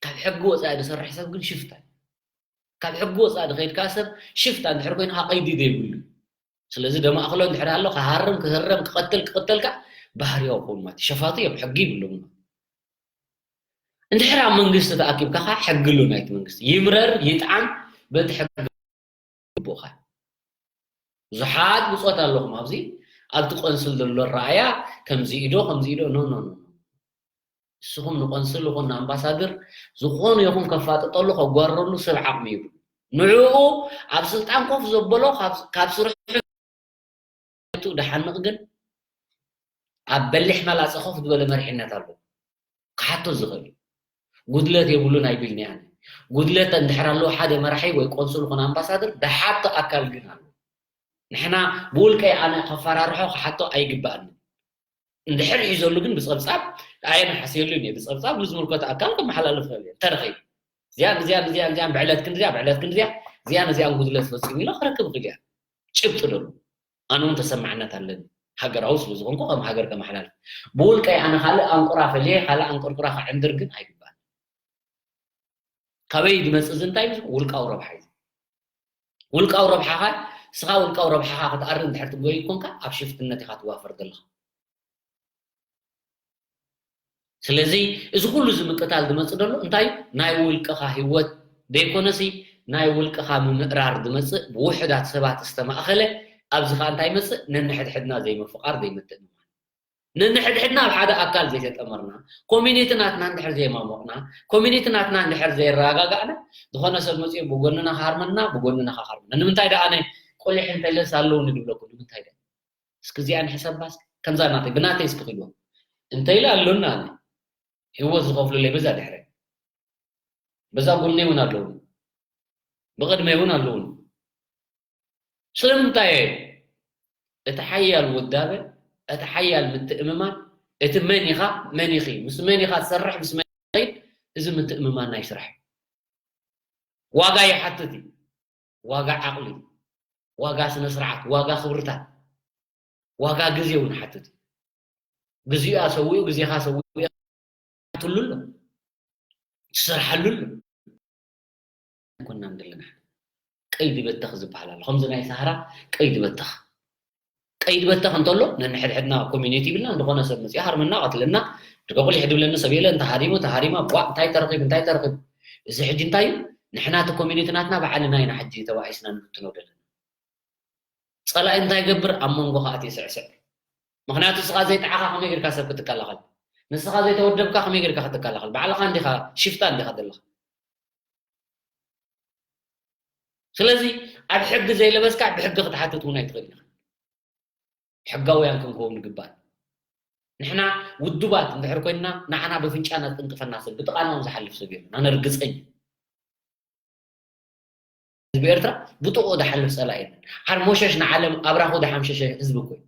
ካብ ሕጊ ወፃኢ ዝሰርሕ ሰብ ግን ሽፍታ እዩ። ካብ ሕጊ ወፃኢ ዝኸይድ ከዓ ሰብ ሽፍታ እንድሕር ኮይኑ ከዓ ቀይዲ ዘይብሉ እዩ። ስለዚ ደማእኽሎ እንድሕር ኣሎ ክሃርም ክህረም ክቐትል ክቕተል ከዓ ባህርያዊ ክኸውን ማለት እዩ። ሸፋቱ እዮም ሕጊ ይብሎም። እንድሕር ኣብ መንግስቲ ተኣኪብካ ከዓ ሕጊ ኣሎ ናይቲ መንግስቲ ይምረር ይጥዓም በቲ ሕጊ ይግብኡኻ። ብዙሓት ብፆት ኣለኹም ኣብዚ ኣብቲ ቆንስል ዘሎ ረኣያ ከምዚ ኢዶ ከምዚ ኢዶ ኖ ኖ ኖ ንስኹም ንቆንስል ይኹን ንኣምባሳድር ዝኾነ ይኹን ከፋጥጠሉ ከጓረሉ ሰብ ዓቕሚ ይብሉ። ንዕኡ ኣብ ስልጣን ኮፍ ዘበሎ ካብ ስርሑ ደሓንቕ ግን ኣብ በሊሕ መላፀ ኮፍ ዝበለ መሪሕነት ኣሎ ክሓቶ ዝኽእል እዩ። ጉድለት የብሉን ኣይብልኒ ኣነ። ጉድለት እንድሕር ኣለዎ ሓደ መራሒ ወይ ቆንስል ይኹን ኣምባሳደር ዝሓቶ ኣካል ግን ኣሎ። ንሕና ብውልቀይ ኣነ ከፈራርሖ ክሓቶ ኣይግባእንን። እንድሕር ሒዘሉ ግን ብፀብፃብ ኣየ ንሓስየሉ እየ ብፀብፃብ ንዝምልከቶ ኣካል ከመሓላልፍ ክእል እየ እንተረኺቡ እዚኣን እዚኣን እዚኣን እዚኣን ብዕለት ክንድዚኣ ብዕለት ክንድዚኣ እዚኣን እዚኣን ጉድለት ፈፂሙ ኢለ ክረክብ ክእል እያ። ጭብጢ ደሉ ኣነ እውን ተሰማዕነት ኣለኒ ሃገራዊ ስለ ዝኾንኩ ከም ሃገር ከመሓላልፍ ብውልቀይ ኣነ ካልእ ኣንቁራ ፈልየ ካልእ ኣንቆርቁራ ክዕንድር ግን ኣይግባእን። ካበይ ዝመፅእ እዚ እንታይ እዩ? ውልቃዊ ረብሓ እዩ። ውልቃዊ ረብሓኻ ስኻ ውልቃዊ ረብሓኻ ክትኣሪ እንድሕር ትጎይ ኮንካ ኣብ ሽፍትነት ኢኻ ትዋፈር ዘለኻ። ስለዚ እዚ ኩሉ እዚ ምቅታል ዝመፅእ ዘሎ እንታይ ናይ ውልቅኻ ህይወት ዘይኮነሲ ናይ ውልቅኻ ምምእራር ዝመፅእ ብውሕዳት ሰባት ዝተማእኸለ ኣብዚ ከዓ እንታይ ይመፅእ ነንሕድሕድና ዘይምፍቃር ዘይምትእምማን ነንሕድሕድና ኣብ ሓደ ኣካል ዘይተጠመርና ኮሚኒቲ ናትና እንድሕር ዘይማሞቕና ኮሚኒቲ ናትና እንድሕር ዘየረጋጋእና ዝኾነ ሰብ መፅኡ ብጎንና ክሃርመና ብጎንና ክሃርመና ንምንታይ ደኣ ኣነ ቆሊሕ እንተለስ ኣለውኒ ድብለኩም ንምንታይ ደኣ እስኪ እዚኣ ንሕሰባ እስኪ ከምዛ ናተይ ብናተይ እስኪ ኪድዎ እንተ ኢለ ኣሎና ኣነ ህይወት ዝኸፍሉለይ በዛ ድሕረ በዛ ጎነይ እውን ኣለውኒ ብቕድመይ እውን ኣለውኒ ስለምንታይ እቲ ሓያል ውዳበ እቲ ሓያል ምትእምማን እቲ መን ኢኻ መን ኢኺ ምስ መን ኢኻ ትሰርሕ ምስ መን ኢኻ ትኸይድ እዚ ምትእምማን ናይ ስራሕ ዋጋ ይሓትት እዩ ዋጋ ዓቕሊ ዋጋ ስነ ስርዓት ዋጋ ክብርታት ዋጋ ግዜ እውን ሓትት እዩ። ግዜኡ ኣሰዊኡ ግዜኻ ኣሰዊኡ ትሉ ኣሎ ትሰርሓሉ ኣሎ ኮናን ዘለና ቀይዲ በተኽ ዝበሃል ኣሎ ከምዚ ናይ ሳህራ ቀይዲ በተኽ ቀይዲ በተኽ እንተሎ ነንሕድሕድና ኮሚኒቲ ይብልና እንደኾነ ሰብ መፅያ ሃርመና ቀትለና ደቆቁሊሕ ድብለኒ ሰብ የለ እንተ ሃሪሙ ተሃሪማ ቧ እንታይ ተረኺብ እንታይ ተረኺብ እዚ ሕጂ እንታይ እዩ ንሕና እቲ ኮሚኒቲ ናትና ባዕልና ኢና ሕጂ ተባኢስና ንብትኖ ዘለና ጸላኢ እንታይ ይገብር ኣብ መንጎ ከኣ ትስዕስዕ ምኽንያቱ ንስኻ ዘይጠዓኻ ከመይ ጌርካ ሰብ ክትከላኸል ንስኻ ዘይተወደብካ ከመይ ጌርካ ክትከላኸል ባዕልኻ እንዲኻ ሽፍታ እንዲኻ ዘለኻ ስለዚ ኣብ ሕጊ ዘይለበስካ ብሕጊ ክትሓትት እውን ኣይትኽእል ኢኻ ሕጋውያን ክንከውን ይግባእ ንሕና ውዱባት እንድሕር ኮይንና ንዓና ብፍንጫና ዝጥንቅፈና ሰብ ብጥቓና እውን ዝሓልፍ ሰብ የለን ኣነ ርግፀኛ ህዝቢ ኤርትራ ብጥቕኡ ዝሓልፍ ጸላኢ የለን። ሓርሞሸሽ ንዓለም ኣብራኹ ዝሓምሸሸ ህዝቢ እኮ እዩ።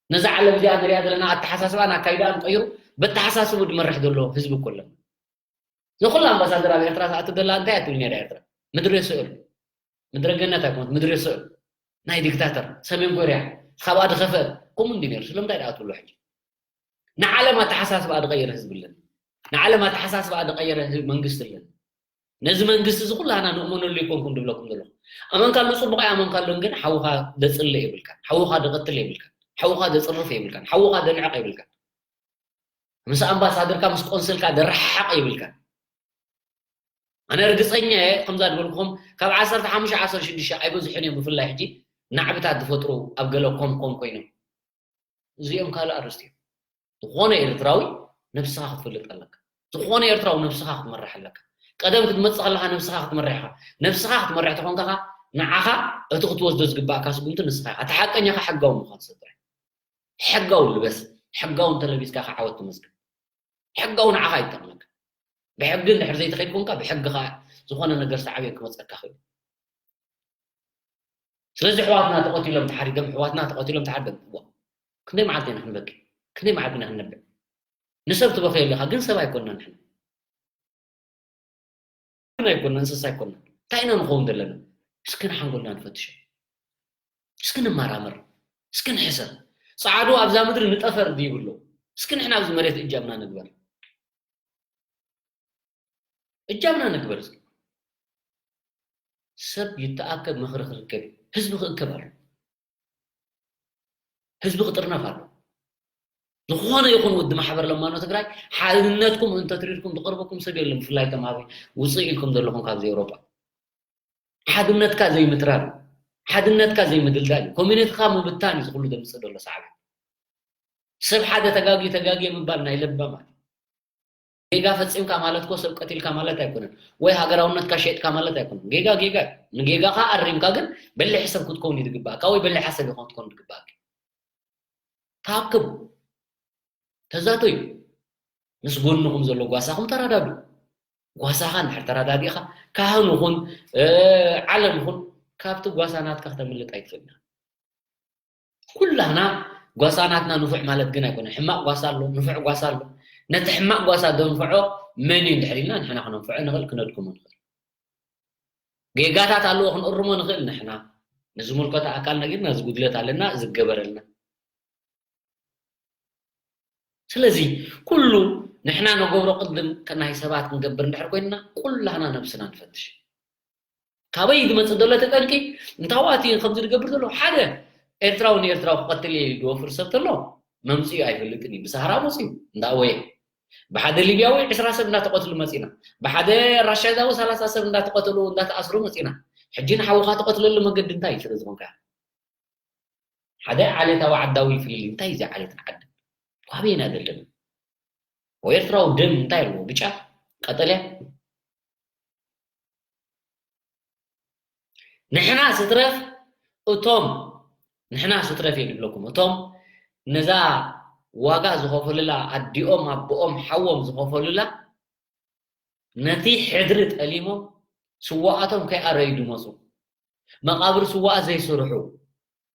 ነዛ ዓለም እዚኣ ንሪኣ ዘለና ኣተሓሳስባን ኣካይዳን ቀይሩ በተሓሳስቡ ዝመርሕ ዘሎ ህዝቢ እኮ ኣለና። ንኹላ ኣምባሳደር ኣብ ኤርትራ ትኣቱ ዘላ እንታይ እያ ትብል ነይራ ኤርትራ? ምድሪ ስእል ምድረ ገነት ኣይኮነት ምድሪ ስእል ናይ ዲክታተር ሰሜን ኮርያ ካብኣ ዝኸፍአ ከምኡ እንዲ ነይሩ ስለምንታይ ደኣ ትብሎ ሕጂ ንዓለም ኣተሓሳስባ ዝቐየረ ህዝቢ ኣለና ንዓለም ኣተሓሳስባ ዝቐየረ መንግስቲ ኣለና ነዚ መንግስቲ እዚ ኩላህና ንእመነሉ ይኮንኩም ዝብለኩም ዘለኹ ኣመንካሉ ፅቡቕ ኣይኣመንካሉን ግን ሓውኻ ዘፅልእ የብልካን ሓውኻ ዘቐትል የብልካን ሓውኻ ዘፅርፍ የብልካን ሓውኻ ዘንዕቕ የብልካን ምስ ኣምባሳደርካ ምስ ቆንስልካ ዘረሓሓቕ የብልካን ኣነ ርግፀኛ እየ ከምዛ ዝበልኩኹም ካብ ዓሰርተ ሓሙሽተ ዓሰርተ ሽዱሽተ ኣይበዝሑን እዮም ብፍላይ ሕጂ ናዕብታት ዝፈጥሩ ኣብ ገለ ኮም ኮም ኮይኖም እዚኦም ካልእ ኣርእስቲ እዮም ዝኾነ ኤርትራዊ ነብስኻ ክትፈልጥ ኣለካ። ዝኾነ ኤርትራዊ ነብስኻ ክትመርሕ ኣለካ። ቀደም ክትመጽእ ከለኻ ነብስኻ ክትመርሕ ኢኻ። ነብስኻ ክትመርሕ ተኾንካ ኸኣ ንዓኻ እቲ ክትወስዶ ዝግባእካ ስጉምቲ ንስኻ ኢኻ። እቲ ሓቀኛ ኸኣ ሕጋዊ ምዃን ሰብ ጥራይ። ሕጋዊ ልበስ። ሕጋዊ እንተለቢስካ ኸኣ ዓወት ትመዝግብ። ሕጋዊ ንዓኻ ይጠቕመካ። ብሕጊ እንድሕር ዘይተኸይድ ኮንካ ብሕጊ ኸኣ ዝኾነ ነገር ሳዕቤን ክመጸካ ይኽእል። ስለዚ ኣሕዋትና ተቐቲሎም ተሓሪዶም፣ ኣሕዋትና ተቐቲሎም ተሓሪዶም። እዋ፣ ክንደይ መዓልቲ ኢና ክንበኪ? ክንደይ መዓልቲ ኢና ክንነብዕ? ንሰብ ትበኽየሉ ኢኻ፣ ግን ሰብ ኣይኮንና ንሕና። ግን ኣይኮንና፣ እንስሳ ኣይኮንና። እንታይ ኢና ንኸውን ዘለና? እስኪ ንሓንጎልና ንፈትሾ። እስኪ ንመራመር። እስኪ ንሕሰብ። ጸዓዱ ኣብዛ ምድሪ ንጠፈር ድዩ ይብሉ? እስኪ ንሕና ኣብዚ መሬት እጃምና ንግበር። እጃምና ንግበር እስኪ። ሰብ ይተኣከብ፣ ምኽሪ ክርከብ እዩ። ህዝቢ ክእከብ ኣሎ። ህዝቢ ክጥርነፍ ኣሎ። ዝኾነ ይኹን ውዲ ማሕበር ለማኖ ትግራይ ሓድነትኩም እንተትሪርኩም ዝቐርበኩም ሰብ የለን። ብፍላይ እቶም ኣብ ውፅእ ኢልኩም ዘለኹም ካብዚ ኤውሮጳ ሓድነትካ ዘይምትራር፣ ሓድነትካ ዘይምድልዳል እዩ። ኮሚኒቲኻ ምብታን እዩ ዝኹሉ ዘምፅእ ዘሎ ሳዕቤን። ሰብ ሓደ ተጋግዩ ተጋግየ ምባል ናይ ለባማት እዩ። ጌጋ ፈጺምካ ማለት እኮ ሰብ ቀቲልካ ማለት ኣይኮነን፣ ወይ ሃገራውነትካ ሸጥካ ማለት ኣይኮነን። ጌጋ ጌጋ እዩ። ንጌጋኻ ኣሪምካ ግን በሊሕ ሰብ ክትከውን እዩ ዝግባእካ፣ ወይ በሊሕ ሰብ ኢኻ ክትከውን ዝግባእካ። ታክብ ተዛተዩ። ምስ ጎንኹም ዘሎ ጓሳኹም ተራዳዱ። ጓሳኻ እንድሕር ተራዳዲእኻ፣ ካህን ኹን፣ እ፣ ዓለም ኹን፣ ካብቲ ጓሳ ናትካ ክተምልጥ ኣይትኽእልን። ኩላህና ጓሳ ናትና ንፉዕ ማለት ግን ኣይኮነን። ሕማቕ ጓሳ ኣሎ፣ ንፉዕ ጓሳ ኣሎ። ነቲ ሕማቕ ጓሳ ዘንፍዖ መን እዩ እንድሕር ኢልና ንሕና ክነንፍዖ ንኽእል፣ ክነድክሞ ንኽእል። ጌጋታት ኣለዎ ክንእርሞ ንኽእል ንሕና። ንዝምልከቶ ኣካል ነጊርና፣ እዚ ጉድለት ኣለና፣ እዚ ገበረልና። ስለዚ ኩሉ ንሕና ንገብሮ ቅድም ናይ ሰባት ክንገብር እንድሕር ኮይንና፣ ኩላህና ነብስና ንፈትሽ። ካበይ ዝመጽእ ዘሎ እቲ ጠንቂ? እንታዋት እዩ ከምዚ ዝገብር ዘሎ? ሓደ ኤርትራዊ ንኤርትራዊ ክቐትል እየ ኢሉ ዝወፍር ሰብ ተሎ መምጽኡ ኣይፈልጥን እዩ። ብሰሃራ መጽኡ እንዳወየ ብሓደ ሊብያዊ ዕስራ ሰብ እንዳተቐትሉ መጺና፣ ብሓደ ራሻዳዊ ሰላሳ ሰብ እንዳተቐተሉ እንዳተኣስሩ መጺና። ሕጂ ንሓውኻ ትቐትለሉ መገዲ እንታይ እዩ? ስለ ዝኾንካ ሓደ ዓሌታዊ ዓዳዊ ፍልልይ እንታይ እዩ? እዚ ዓሌትን ዓድን ዋበየና ዘለና? ወይ ኤርትራዊ ደም እንታይ ኣለዎ? ብጫ ቀጠልያ ንሕና ስትረፍ እቶም ንሕና ስትረፍ እየ ዝብለኩም እቶም ነዛ ዋጋ ዝኸፈሉላ ኣዲኦም ኣቦኦም ሓዎም ዝኸፈሉላ ነቲ ሕድሪ ጠሊሞም ስዋኣቶም ከይኣረዩ ዝመፁ መቓብር ስዋኣት ዘይስርሑ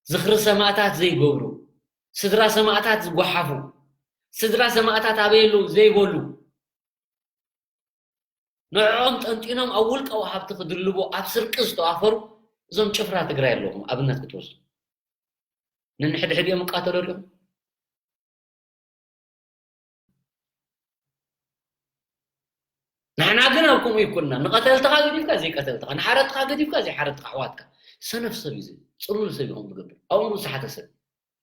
ዝኽሪ ሰማእታት ዘይገብሩ ስድራ ሰማእታት ዝጓሓፉ ስድራ ሰማእታት ኣበይ ኣለዉ ዘይበሉ ንዕኦም ጠንጢኖም ኣብ ውልቃዊ ሃብቲ ክድልቡ ኣብ ስርቂ ዝተዋፈሩ እዞም ጭፍራ ትግራይ ኣለኹም ኣብነት ክትወስዱ ነንሕድሕድ እዮም እቃተሎ ሪኦም ንሕና ግን ኣብ ከምኡ ይኮንና ንቐተልትኻ ገዲፍካ ዘይቀተልትኻ ንሓረትኻ ገዲፍካ ዘይሓረትኻ ኣሕዋትካ ሰነፍ ሰብ እዩ ጽሉል ሰብ ይኹም ዝገብር ኣእምሩ ዝሓተ ሰብ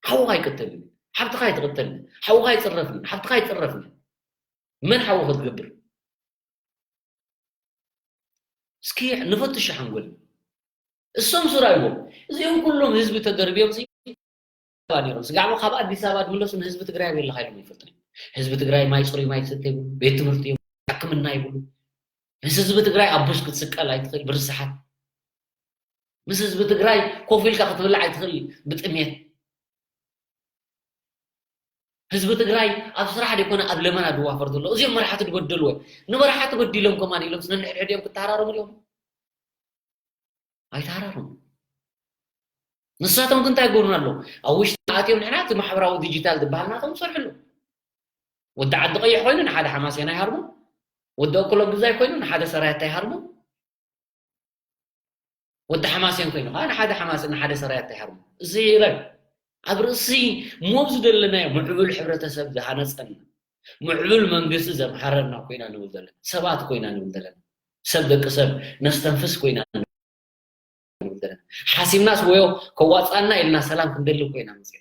ሓውኻ ይቅተል ሓብትኻ ይትቅተል ሓውኻ ይጽረፍ ሓብትኻ ይጽረፍ መን ሓዊ ክትገብር እስኪ ንፈትሽ ሓንጎል እሶም ሱራይዎም እዚኦም ኩሎም ህዝቢ ተደርብዮም ነይሮም ስጋዕቦ ካብ ኣዲስ ኣበባ ዝምለሱ ንህዝቢ ትግራይ ኣበይ ኣለካ ኢሎም ይፈልጡ ህዝቢ ትግራይ ማይ ፅሩይ ማይ ትሰተ ይብሉ ቤት ትምህርቲ ይብሉ ሕክምና ይብሉ ምስ ህዝቢ ትግራይ ኣብ ቡስ ክትስቀል ኣይትኽእል ብርስሓት ምስ ህዝቢ ትግራይ ኮፍ ኢልካ ክትብላዕ ኣይትኽእል ብጥሜት ህዝቢ ትግራይ ኣብ ስራሕ ደይኮነ ኣብ ለመና ዝዋፈር ዘሎ እዚኦም መራሕቲ ዝበደልዎ ንመራሕቲ በዲሎም ከማን ኢሎም ነንሕድሕድ እዮም ክተሃራረሙ እዮም ኣይተሃራረሙ ንሳቶም ግን እንታይ ይገብሩና ኣለዉ ኣብ ውሽጢ ኣትዮም ንሕና እቲ ማሕበራዊ ዲጂታል ዝበሃል ናቶም ይሰርሕሉ ወዲ ዓዲ ቀይሕ ኮይኑ ንሓደ ሓማሴና ይሃርሙ ወዲ ኣኩሎ ግዛይ ኮይኑ ንሓደ ሰራያታ ይሃርሙ ወዲ ሓማሴን ኮይኑ ከዓ ንሓደ ሓማሴን ንሓደ ሰራያታ ይሃርሙ እዚ ኢረ ኣብ ርእሲ ሞብ ዝደለናዮ ምዕቡል ሕብረተሰብ ዝሃነፀና ምዕቡል መንግስቲ ዘምሃረና ኮይና ንብል ዘለና ሰባት ኮይና ንብል ዘለና ሰብ ደቂ ሰብ ነስተንፍስ ኮይና ንብል ዘለና ሓሲብናስ ወዮ ከዋፃና ኢልና ሰላም ክንደሊ ኮይና መፅና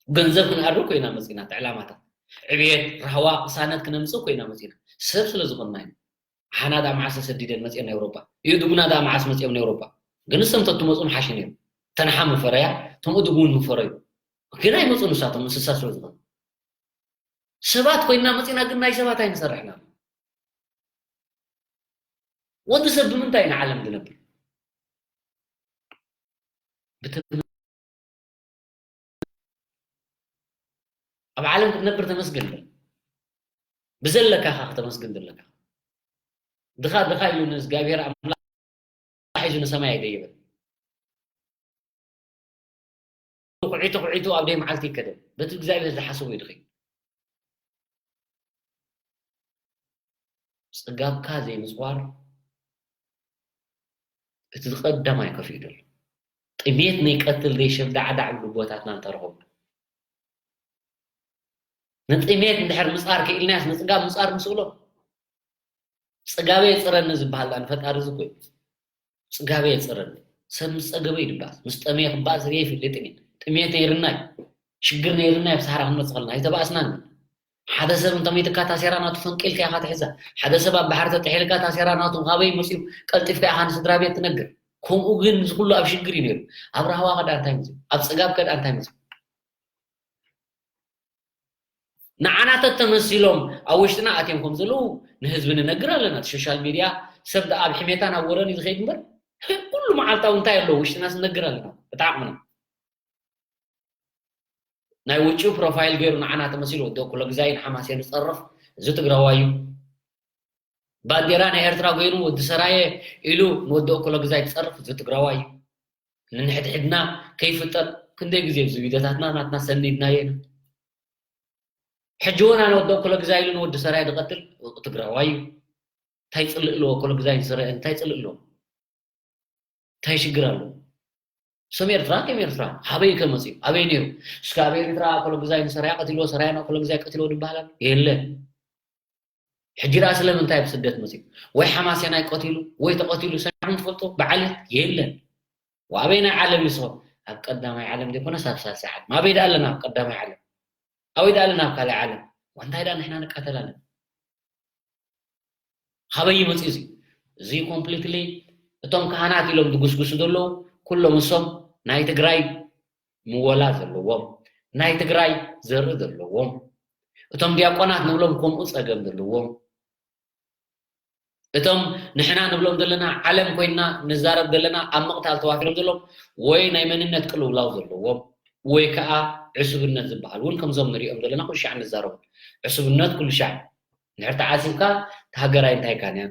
ገንዘብ ክንኣርብ ኮይና መፂና እቲ ዕላማታት ዕብየት ራህዋ ቅሳነት ክነምፅእ ኮይና መፂና ሰብ ስለ ዝኾንና ኢና ሓና ዳ መዓስ ተሰዲደን መፅአን ኤውሮጳ እዩ ድጉና ዳ መዓስ መፅኦም ኤውሮጳ ግን እሶም ተትመፁ ምሓሸ ነይሩ ተንሓ ምፈረያ ቶም እድጉ እውን ምፈረዩ ግን ኣይመፁ ንሳቶም እንስሳ ስለ ዝኾኑ ሰባት ኮይና መጺና ግን ናይ ሰባት ኣይንሰርሕና። ወዲ ሰብ ብምንታይ ንዓለም ዝነብር? ብትም-፣ ኣብ ዓለም ክትነብር ተመስገን በል። ብዘለካ ኢኻ ከተመስግን ዘለካ። ድኻ ድኻ ኢሉ ንእግዚኣብሔር ኣምላኽ ሒዙ ንሰማይ ኣይደየበን። ኩዒቱ ኩዒቱ ኣብ ደይ መዓልቲ ይከደን። በቲ እግዚኣብሔር ዝሓሰቦ እዩ ድኺ። ጽጋብካ ዘይምጽዋር እቲ ቀዳማይ ከፊኡ ዘሎ። ጥሜት ነይቀትል ዘይሸብ ዳዕዳዕ ብልቦታትና እንተረኸቡ። ንጥሜት እንድሕር ምጻር ክኢልናያስ ንጽጋብ ምጻር ንስእሎ። ጽጋበ የጽረኒ ዝበሃል ንፈጣሪ እዚ እኮ እዩ። ጽጋበ የጽረኒ። ሰብ ምስ ጸገበ ይድባስ፣ ምስ ጠመየ ክባእስ ርእየ ይፈልጥን እየ። ጥሜት ነይርና እዩ። ሽግር ነይርና እዩ፣ ኣብ ሰሃራ ክንመጽእ ከለና ኣይተባእስናን። ሓደ ሰብ እንተመይትካ ታሴራ ናቱ ፈንቂልካ ኢኻ ትሕዛ። ሓደ ሰብ ኣብ ባሕሪ ተጥሒልካ ታሴራ ናቱ ካበይ መጽዩ ቀልጢፍካ ኢኻ ንስድራ ቤት ትነግር። ከምኡ ግን እዚ ኩሉ ኣብ ሽግር እዩ ነይሩ። ኣብ ራህዋ ከዳ እንታይ መጽዩ? ኣብ ጽጋብ ከዳ እንታይ መጽዩ? ንዓና ተተመሲሎም ኣብ ውሽጥና ኣትዮም ከም ዘለዉ ንህዝቢ ንነግር ኣለና። እቲ ሶሻል ሚድያ ሰብ ደኣ ኣብ ሕሜታን ኣብ ወረን እዩ ዝኸይድ እምበር፣ ኩሉ መዓልታዊ እንታይ ኣለዎ ውሽጥናስ ንነግር ኣለና። እቲ ዓቕምና። ናይ ውጭ ፕሮፋይል ገይሩ ንዓና ተመሲሉ ወዲ ኩለግዛይን ሓማሴን ዝጸርፍ እዚ ትግራዋይ እዩ። ባንዴራ ናይ ኤርትራ ኮይኑ ወዲ ሰራየ ኢሉ ንወዲ ኩለግዛይ ዝጸርፍ እዚ ትግራዋይ እዩ። ንንሕድሕድና ከይፍጠር ክንደይ ግዜ ኣብዚ ቪድዮታትና ናትና ሰኒድናዮ ኢና። ሕጂ እውን ኣነ ወዲ ኩለግዛይ ኢሉ ንወዲ ሰራየ ዝቐትል ትግራዋይ እዩ። እንታይ ጽልእ ኣለዎ? ኩለግዛይ ንሰራየ እንታይ ጽልእ ኣለዎ? እንታይ ሽግር ኣለዎ? ስም ኤርትራ ከም ኤርትራ፣ ሃበይ ከ መጽዩ? ኣበይ ነይሩ? እስከ ኣብ ኤርትራ ኮለግዛይ ንሰራያ ቀቲልዎ፣ ሰራያ ናብ ኮለግዛይ ቀቲልዎ ድበሃል ኣሎ? የለን። ሕጂ ደኣ ስለምንታይ ኣብ ስደት መጽዩ? ወይ ሓማሴናይ ቀቲሉ፣ ወይ ተቐቲሉ ሰሚዕኩም ትፈልጡ? ብዓሌት? የለን። ወኣበይ ናይ ዓለም ይስሆ? ኣብ ቀዳማይ ዓለም ዘይኮነስ ኣብ ሳልሳይ ዓለም። ኣበይ ደኣ ኣለና ኣብ ቀዳማይ ዓለም? ኣበይ ደኣ ኣለና ኣብ ካልኣይ ዓለም? ዋንታይ ደኣ ንሕና ንቃተል ኣለና? ካበይ ይመጽእ እዚ? እዚ ኮምፕሊትሊ እቶም ካህናት ኢሎም ዝጉስጉሱ ዘለዉ ኩሎም እሶም ናይ ትግራይ ምወላ ዘለዎም፣ ናይ ትግራይ ዘርኢ ዘለዎም፣ እቶም ዲያቆናት ንብሎም ከምኡ ጸገም ዘለዎም፣ እቶም ንሕና ንብሎም ዘለና ዓለም ኮይንና ንዛረብ ዘለና ኣብ ምቕታል ተዋፊሮም ዘለዎም ወይ ናይ መንነት ቅልውላው ዘለዎም ወይ ከኣ ዕሱብነት ዝበሃል እውን ከምዞም ንሪኦም ዘለና ኩሉ ሻዕ ንዛረቡ። ዕሱብነት ኩሉ ሻዕ እንድሕር ተዓሲብካ እቲ ሃገራይ እንታይ ካን እያ?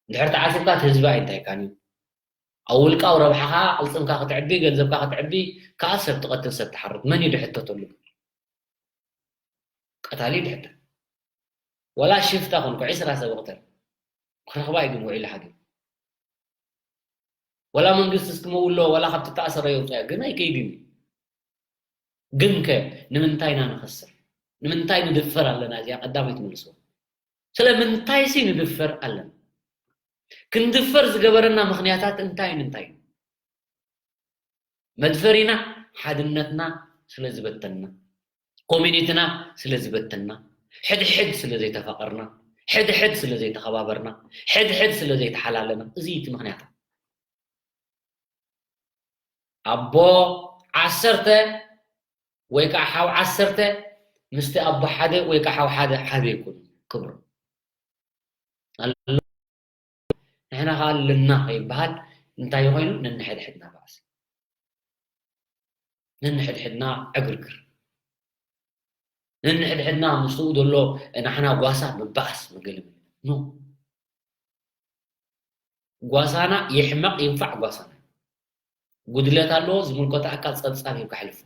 እንድሕር ተዓሲብካ እቲ ህዝቢ ኣይንታይካን እዩ። ኣብ ውልቃዊ ረብሓኻ ቅልጽምካ ክትዕቢ፣ ገንዘብካ ክትዕቢ፣ ከኣ ሰብ ትቐትል፣ ሰብ ትሓርድ። መን እዩ ድሕተተሉ? ቀታሊ ድሕተት። ወላ ሽፍታ ኮንኩ ዕስራ ሰብ እቕተል። ክረኽባ እዩ ግን ውዒሉ ሓዲሩ። ወላ መንግስቲ እስኪ መውሎ፣ ወላ ካብቲ ተኣሰረ የውፅኦ። ግን ኣይከይድን እዩ። ግንከ ንምንታይ ኢና ንኸስር? ንምንታይ ንድፈር ኣለና? እዚኣ ቀዳመይቲ መልስዋ። ስለምንታይሲ ንድፈር ኣለና? ክንድፈር ዝገበረና ምኽንያታት እንታይን እንታይን? መድፈሪና ሓድነትና ስለ ዝበተንና፣ ኮሚኒቲና ስለ ዝበተንና፣ ሕድሕድ ስለ ዘይተፋቐርና፣ ሕድሕድ ስለ ዘይተኸባበርና፣ ሕድሕድ ስለ ዘይተሓላለና፣ እዚ እዩ እቲ ምኽንያት። ኣቦ ዓሰርተ ወይ ከዓ ሓው ዓሰርተ ምስቲ ኣቦ ሓደ ወይ ከዓ ሓው ሓደ ሓደ ይኩን ክብሩ። ኣሎ። ንሕና ከዓ ኣለና ከይበሃል እንታይ ኮይኑ ነንሕድሕድና ባእሲ፣ ነንሕድሕድና ዕግርግር፣ ነንሕድሕድና ምስኡ ዘሎ ናሕና ጓሳ ምባእስ ምግልም ኖ። ጓሳና ይሕመቕ ይንፋዕ ጓሳና። ጉድለት ኣለዎ ዝምልከቶ ኣካል ጸብጻብ ሂብካ ሕልፎ።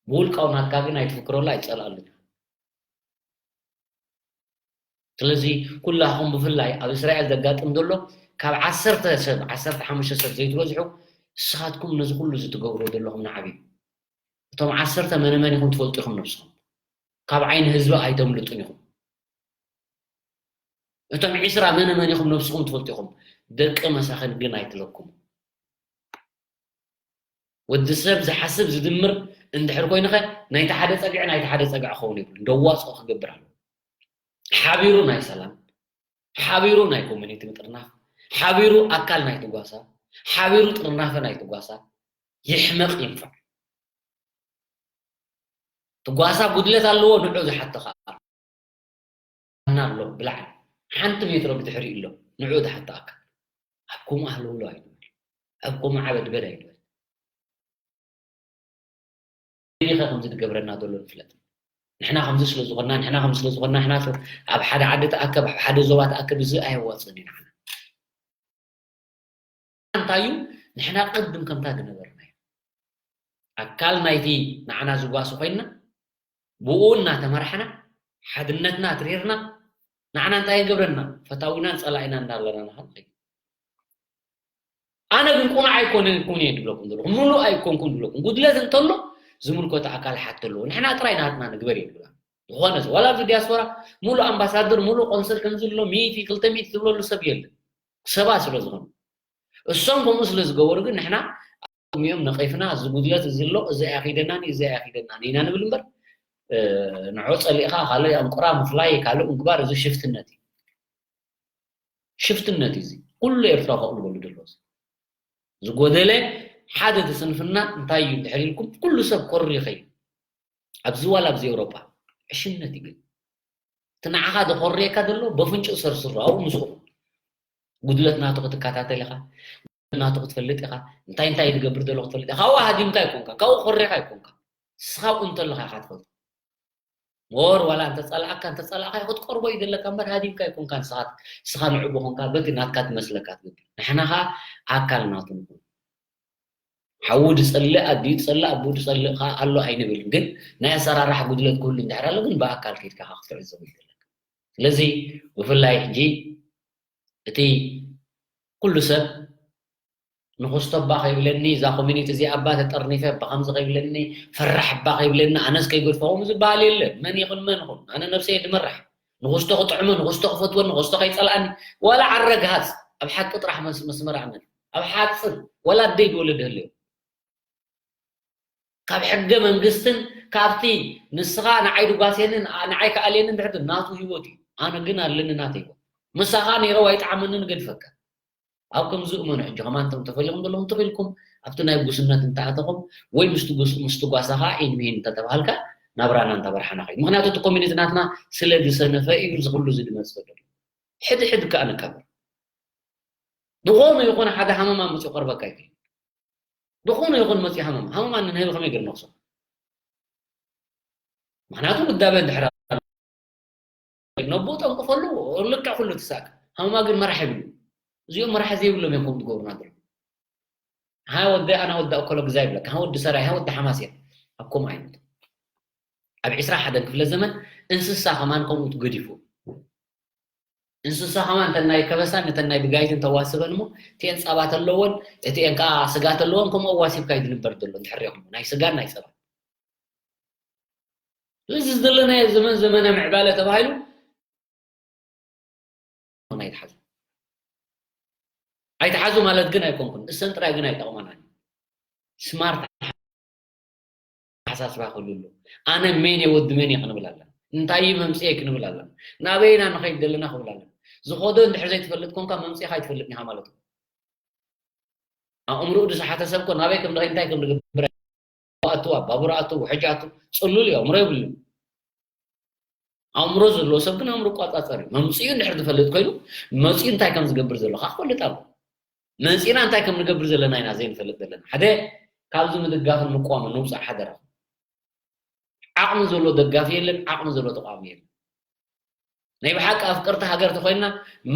ብውልቃዊ ናትካ ግን ኣይትፍክረሉ ኣይትጸልኣሉን። ስለዚ ኩላኹም ብፍላይ ኣብ እስራኤል ዘጋጥም ዘሎ ካብ ዓሰርተ ሰብ ዓሰርተ ሓሙሽተ ሰብ ዘይትበዝሑ ንስኻትኩም ነዚ ኩሉ እዚ ትገብርዎ ዘለኹም ንዓቢ እዩ። እቶም ዓሰርተ መነመን ኢኹም ትፈልጡ ኢኹም ነብስኹም። ካብ ዓይኒ ህዝቢ ኣይተምልጡን ኢኹም። እቶም ዒስራ መነመን ኢኹም ነብስኹም ትፈልጡ ኢኹም። ደቂ መሳኺን ግን ኣይትለኩሙ። ወዲ ሰብ ዝሓስብ ዝድምር እንድሕር ኮይኑኸ ናይቲ ሓደ ጸግዒ ናይቲ ሓደ ጸግዒ ክኸውን የብሉን። ደዋፅኦ ክገብር ኣለዎ። ሓቢሩ ናይ ሰላም፣ ሓቢሩ ናይ ኮሚኒቲ ምጥርናፍ፣ ሓቢሩ ኣካል ናይቲ ጓሳ፣ ሓቢሩ ጥርናፈ ናይቲ ጓሳ ይሕመቕ ይንፋዕ። ትጓሳ ጉድለት ኣለዎ፣ ንዑ ዝሓተኻ ኣና ኣሎ ብላዕሊ ሓንቲ ሜትሮ ብድሕሪ ኣሎ፣ ንዑ ዝሓተኣካ። ኣብ ከምኡ ኣለውሎ ኣይንበል፣ ኣብ ከምኡ ዓበድበድ ኣይንበል። ዲኸ ከምዚ ዝገብረና ዘሎ ንፍለጥ። ንሕና ከምዚ ስለ ዝኾንና፣ ንሕና ከምዚ ስለ ዝኾንና፣ ንሕና ስለ-፣ ኣብ ሓደ ዓዲ ተኣከብ፣ ኣብ ሓደ ዞባ ተኣከብ፣ እዚ ኣየዋፅእን እዩ ንዓና። እንታይ እዩ? ንሕና ቅድም ከምታ ዝነበርና እዩ። ኣካል ናይቲ ንዓና ዝጓሲ ኮይንና፣ ብኡ እናተመራሕና፣ ሓድነትና ኣትሪርና፣ ንዓና እንታይ ይገብረና? ፈታዊናን ጸላኢና እንዳለና ንኸድ። ኣነ ግን ቁኑዕ ኣይኮነን፣ ኩን እየ ድብለኩም ዘለኹ። ምሉእ ኣይኮንኩን ድብለኩም። ጉድለት እንተሎ ዝምልከቶ ኣካል ሓቶ ኣለዎ። ንሕና ጥራይ ናትና ንግበር እየ ድብላ። ዝኾነ ሰብ፣ ዋላ ኣብዚ ዲያስፖራ፣ ምሉእ ኣምባሳደር፣ ምሉእ ቆንስል ከምዚ ኣሎ፣ ሚእቲ፣ ክልተ ሚእቲ ትብለሉ ሰብ የለን። ሰባት ስለ ዝኾኑ። እሶም ከምኡ ስለ ዝገበሩ ግን ንሕና ቅድሚኦም ነቒፍና፣ እዚ ጉድለት እዚ ኣሎ፣ እዚ ኣያኺደናን፣ እዚ ኣያኺደናን ኢና ንብል እምበር፣ እ፣ ንዖ ጸሊእኻ ካልእ ኣንቁራ ምፍላይ፣ ካልእ ምግባር፣ እዚ ሽፍትነት እዩ። ሽፍትነት እዩ እዚ። ኩሉ ኤርትራ ከቕልበሉ ደሎ። ዝጎደለ ሓደ እቲ ስንፍና እንታይ እዩ እንድሕር ኢልኩም፣ ኩሉ ሰብ ኮሪ ይኸይድ። ኣብዚ ዋላ ኣብዚ ኤውሮጳ ዕሽነት እዩ ግን። እቲ ንዓኻ ዘኾርየካ ዘሎ በፍንጭ ሰርስሮ፣ ኣብኡ ምስኡ። ጉድለት ናቱ ክትከታተል ኢኻ፣ ጉድለት ናቱ ክትፈልጥ ኢኻ፣ እንታይ እንታይ ዝገብር ዘሎ ክትፈልጥ ኢኻ። ካብኡ ሃዲምካ ኣይኮንካ፣ ካብኡ ኮርየካ ኣይኮንካ። ንስኻ ኣብኡ እንተለኻ ኢኻ ትፈልጦ። ሞር ዋላ እንተጸላእካ፣ እንተጸላእካ ክትቀርቦ እዩ ዘለካ እምበር ሃዲምካ ኣይኮንካ። ንስኻ፣ ንስኻ ንዕኡ ኮንካ በቲ ናትካ ትመስለካ ትገብር። ንሕና ኸኣ ኣካል ናቱ ንኹን። ሓዉ ዝጸልእ፣ ኣዲኡ ዝጸልእ፣ ኣቦኡ ዝጸልእ ከኣ ኣሎ ኣይንብልን። ግን ናይ ኣሰራርሓ ጉድለት ክህሉ እንድሕር ኣሎ ግን ብኣካል ከይድካ ኢኻ ክትዕዘቦ እዩ ዘለካ። ስለዚ ብፍላይ ሕጂ እቲ ኩሉ ሰብ ንኹስቶ እባ ከይብለኒ፣ እዛ ኮሚኒቲ እዚኣ እባ ተጠርኒፈ እባ ከምዚ ከይብለኒ፣ ፈራሕ እባ ከይብለኒ፣ ኣነስ ከይገድፎ ከምኡ ዝበሃል የለን። መን ይኹን መን ይኹን፣ ኣነ ነብሰይ እየ ዝመርሕ። ንኹስቶ ክጥዕሞ፣ ንኹስቶ ክፈትወኒ፣ ንኹስቶ ከይጸልኣኒ፣ ዋላ ዓረግሃጽ ኣብ ሓቂ ጥራሕ መስ-፣ መስመር ኣመል፣ ኣብ ሓጽር፣ ዋላ ኣደይ ዝወለደ ህልዮ። ካብ ሕገ መንግስትን ካብቲ ንስኻ ንዓይ ድጓስየንን ንዓይ ክኣልየንን ድሕር ናቱ ህይወት እዩ። ኣነ ግን ኣለኒ ናተይ ህይወት። ምሳኻ ነይረ ዋይጠዓመንን ገድፈካ። ኣብ ከምዚ እመኑ፣ ሕጂ ከማን እንቶም ተፈሊኹም ዘለኹም ተኺልኩም ኣብቲ ናይ ጉስነት እንተኣተኹም ወይ ምስቲ ጉስ-፣ ምስቲ ጓሳ ኸዓ ኢን ሚሂን እንተተባሃልካ ናብራና እንተበርሓና ኸይድ። ምኽንያቱ እቲ ኮሚኒቲ ናትና ስለ ዝሰነፈ እዩ እዚ ኩሉ እዚ ዝመጽእ ዘሎ። ሕድ ሕድ ከኣ ንከብር። ዝኾነ ይኹን ሓደ ሃመማ መጺኡ ቀርበካ ይኽእል። ዝኾነ ይኹን መጺኡ ሃመማ፣ ሃመማ ንህቢ ከመይ ገይሩ ነኽሶ? ምኽንያቱ ውዳበ እንድሕር ኣሎ፣ ነቦ ጠንቅፈሉ፣ ልክዕ ኩሉ ትሳቅ። ሃመማ ግን መራሕ የብሉ። እዚኦም መራሕ ዘይብሎም እዮም ከምኡ ዝገብሩና ዘለዉ። ሃ ወዲ ኣና ወዲ ኣኮሎ ግዛ ይብለካ፣ ሃ ወዲ ሰራይ፣ ሃ ወዲ ሓማሴን። ኣብ ከምኡ ዓይነት። ኣብ ዕስራ ሓደን ክፍለ ዘመን እንስሳ ከማን ከምኡ ትገዲፉ። እንስሳ ከማን እተን ናይ ከበሳን እተን ናይ ብጋይትን ተዋስበን እሞ፣ እቲኤን ጸባ ተለዎን፣ እቲኤን ከኣ ስጋ ተለዎን፣ ከምኡ ኣዋሲብካ እዩ ዝንበር ዘሎ፣ እንድሕር ሪእኹሞ፣ ናይ ስጋን ናይ ጸባን። ስለዚ፣ እዚ ዘለናዮ ዘመን፣ ዘመነ ምዕባለ ተባሂሉ ኣይትሓዙ። ኣይትሓዙ ማለት ግን ኣይኮንኩን፣ እሰን ጥራይ ግን ኣይጠቕማናን። ስማርት ኣተሓሳስባ ክህሉ ኣለዎ። ኣነ መን እየ፣ ወዲ መን እየ ክንብል ኣለና። እንታይ እዩ መምጽኤ ክንብል ኣለና። ናበይና ንኸይድ ዘለና ክብል ኣለና። ዝኸዶ እንድሕር ዘይትፈልጥ ኮንካ፣ መምጽኤኻ ኣይትፈልጥን ኢኻ ማለት እዩ። ኣእምሮኡ ዝሰሓተ ሰብ እኮ ናበይ ከም ዝኸይድ፣ እንታይ ከም ዝገብር፣ ኣቱ፣ ኣብ ባቡር ኣቱ፣ ውሕጅ ኣቱ፣ ጽሉል እዩ፣ ኣእምሮ የብሉን። ኣእምሮ ዘለዎ ሰብ ግን ኣእምሮ ይቆጻጸር እዩ። መምጽኡ እንድሕር ዝፈልጥ ኮይኑ፣ መጺኡ እንታይ ከም ዝገብር ዘሎ ከዓ ክፈልጥ ኣለዎ። መጺእና እንታይ ከም ንገብር ዘለና ኢና ዘይንፈልጥ ዘለና። ሓደ ካብዚ ምድጋፍን ምቅዋምን ንውጻእ ሓደራ። ዓቕሚ ዘሎ ደጋፊ የለን፣ ዓቕሚ ዘሎ ተቃዋሚ የለን። ናይ ብሓቂ ኣፍቀርቲ ሃገር ተኾይንና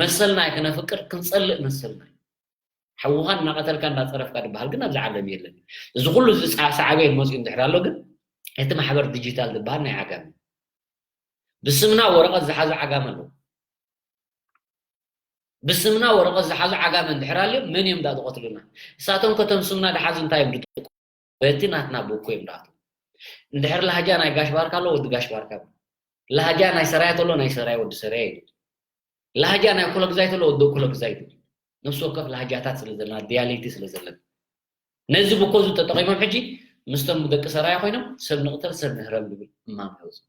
መሰልና ከነፍቅር ክንጸልእ መሰልና እዩ። ሓውኻ እናቐተልካ እናጸረፍካ ዝበሃል ግን ኣብዚ ዓለም የለን። እዚ ኩሉ እዚ ሳ-፣ ሳዕቤን መጺኡ እንድሕር ኣሎ ግን እቲ ማሕበር ዲጂታል ዝበሃል ናይ ዓጋመ እዩ። ብስምና ወረቐት ዝሓዙ ዓጋመ ኣለዉ። ብስምና ወረቐት ዝሓዙ ዓጋመ እንድሕር ኣልዮም መን እዮም ዳ ዝቐትሉና? እሳቶም ከቶም ስምና ድሓዙ እንታይ እዮም ድጥቀሙ? በቲ ናትና ብኮ እዮም ድኣትዉ። እንድሕር ላህጃ ናይ ጋሽ ባርካ ኣሎ፣ ወዲ ጋሽ ባርካ ኣሎ። ላህጃ ናይ ሰራየ ተሎ፣ ናይ ሰራየ ወዲ ሰራየ እዩ። ላህጃ ናይ ኩለግዛይ ተሎ፣ ወዲ ኩለግዛይ እዩ። ነፍሲ ወከፍ ላህጃታት ስለ ዘለና፣ ዲያሌክቲ ስለ ዘለና። ነዚ ብኮ እዚ ተጠቒሞም ሕጂ ምስቶም ደቂ ሰራየ ኮይኖም ሰብ ንቕተል፣ ሰብ ንህረም ዝብል እማም ይወጽእ።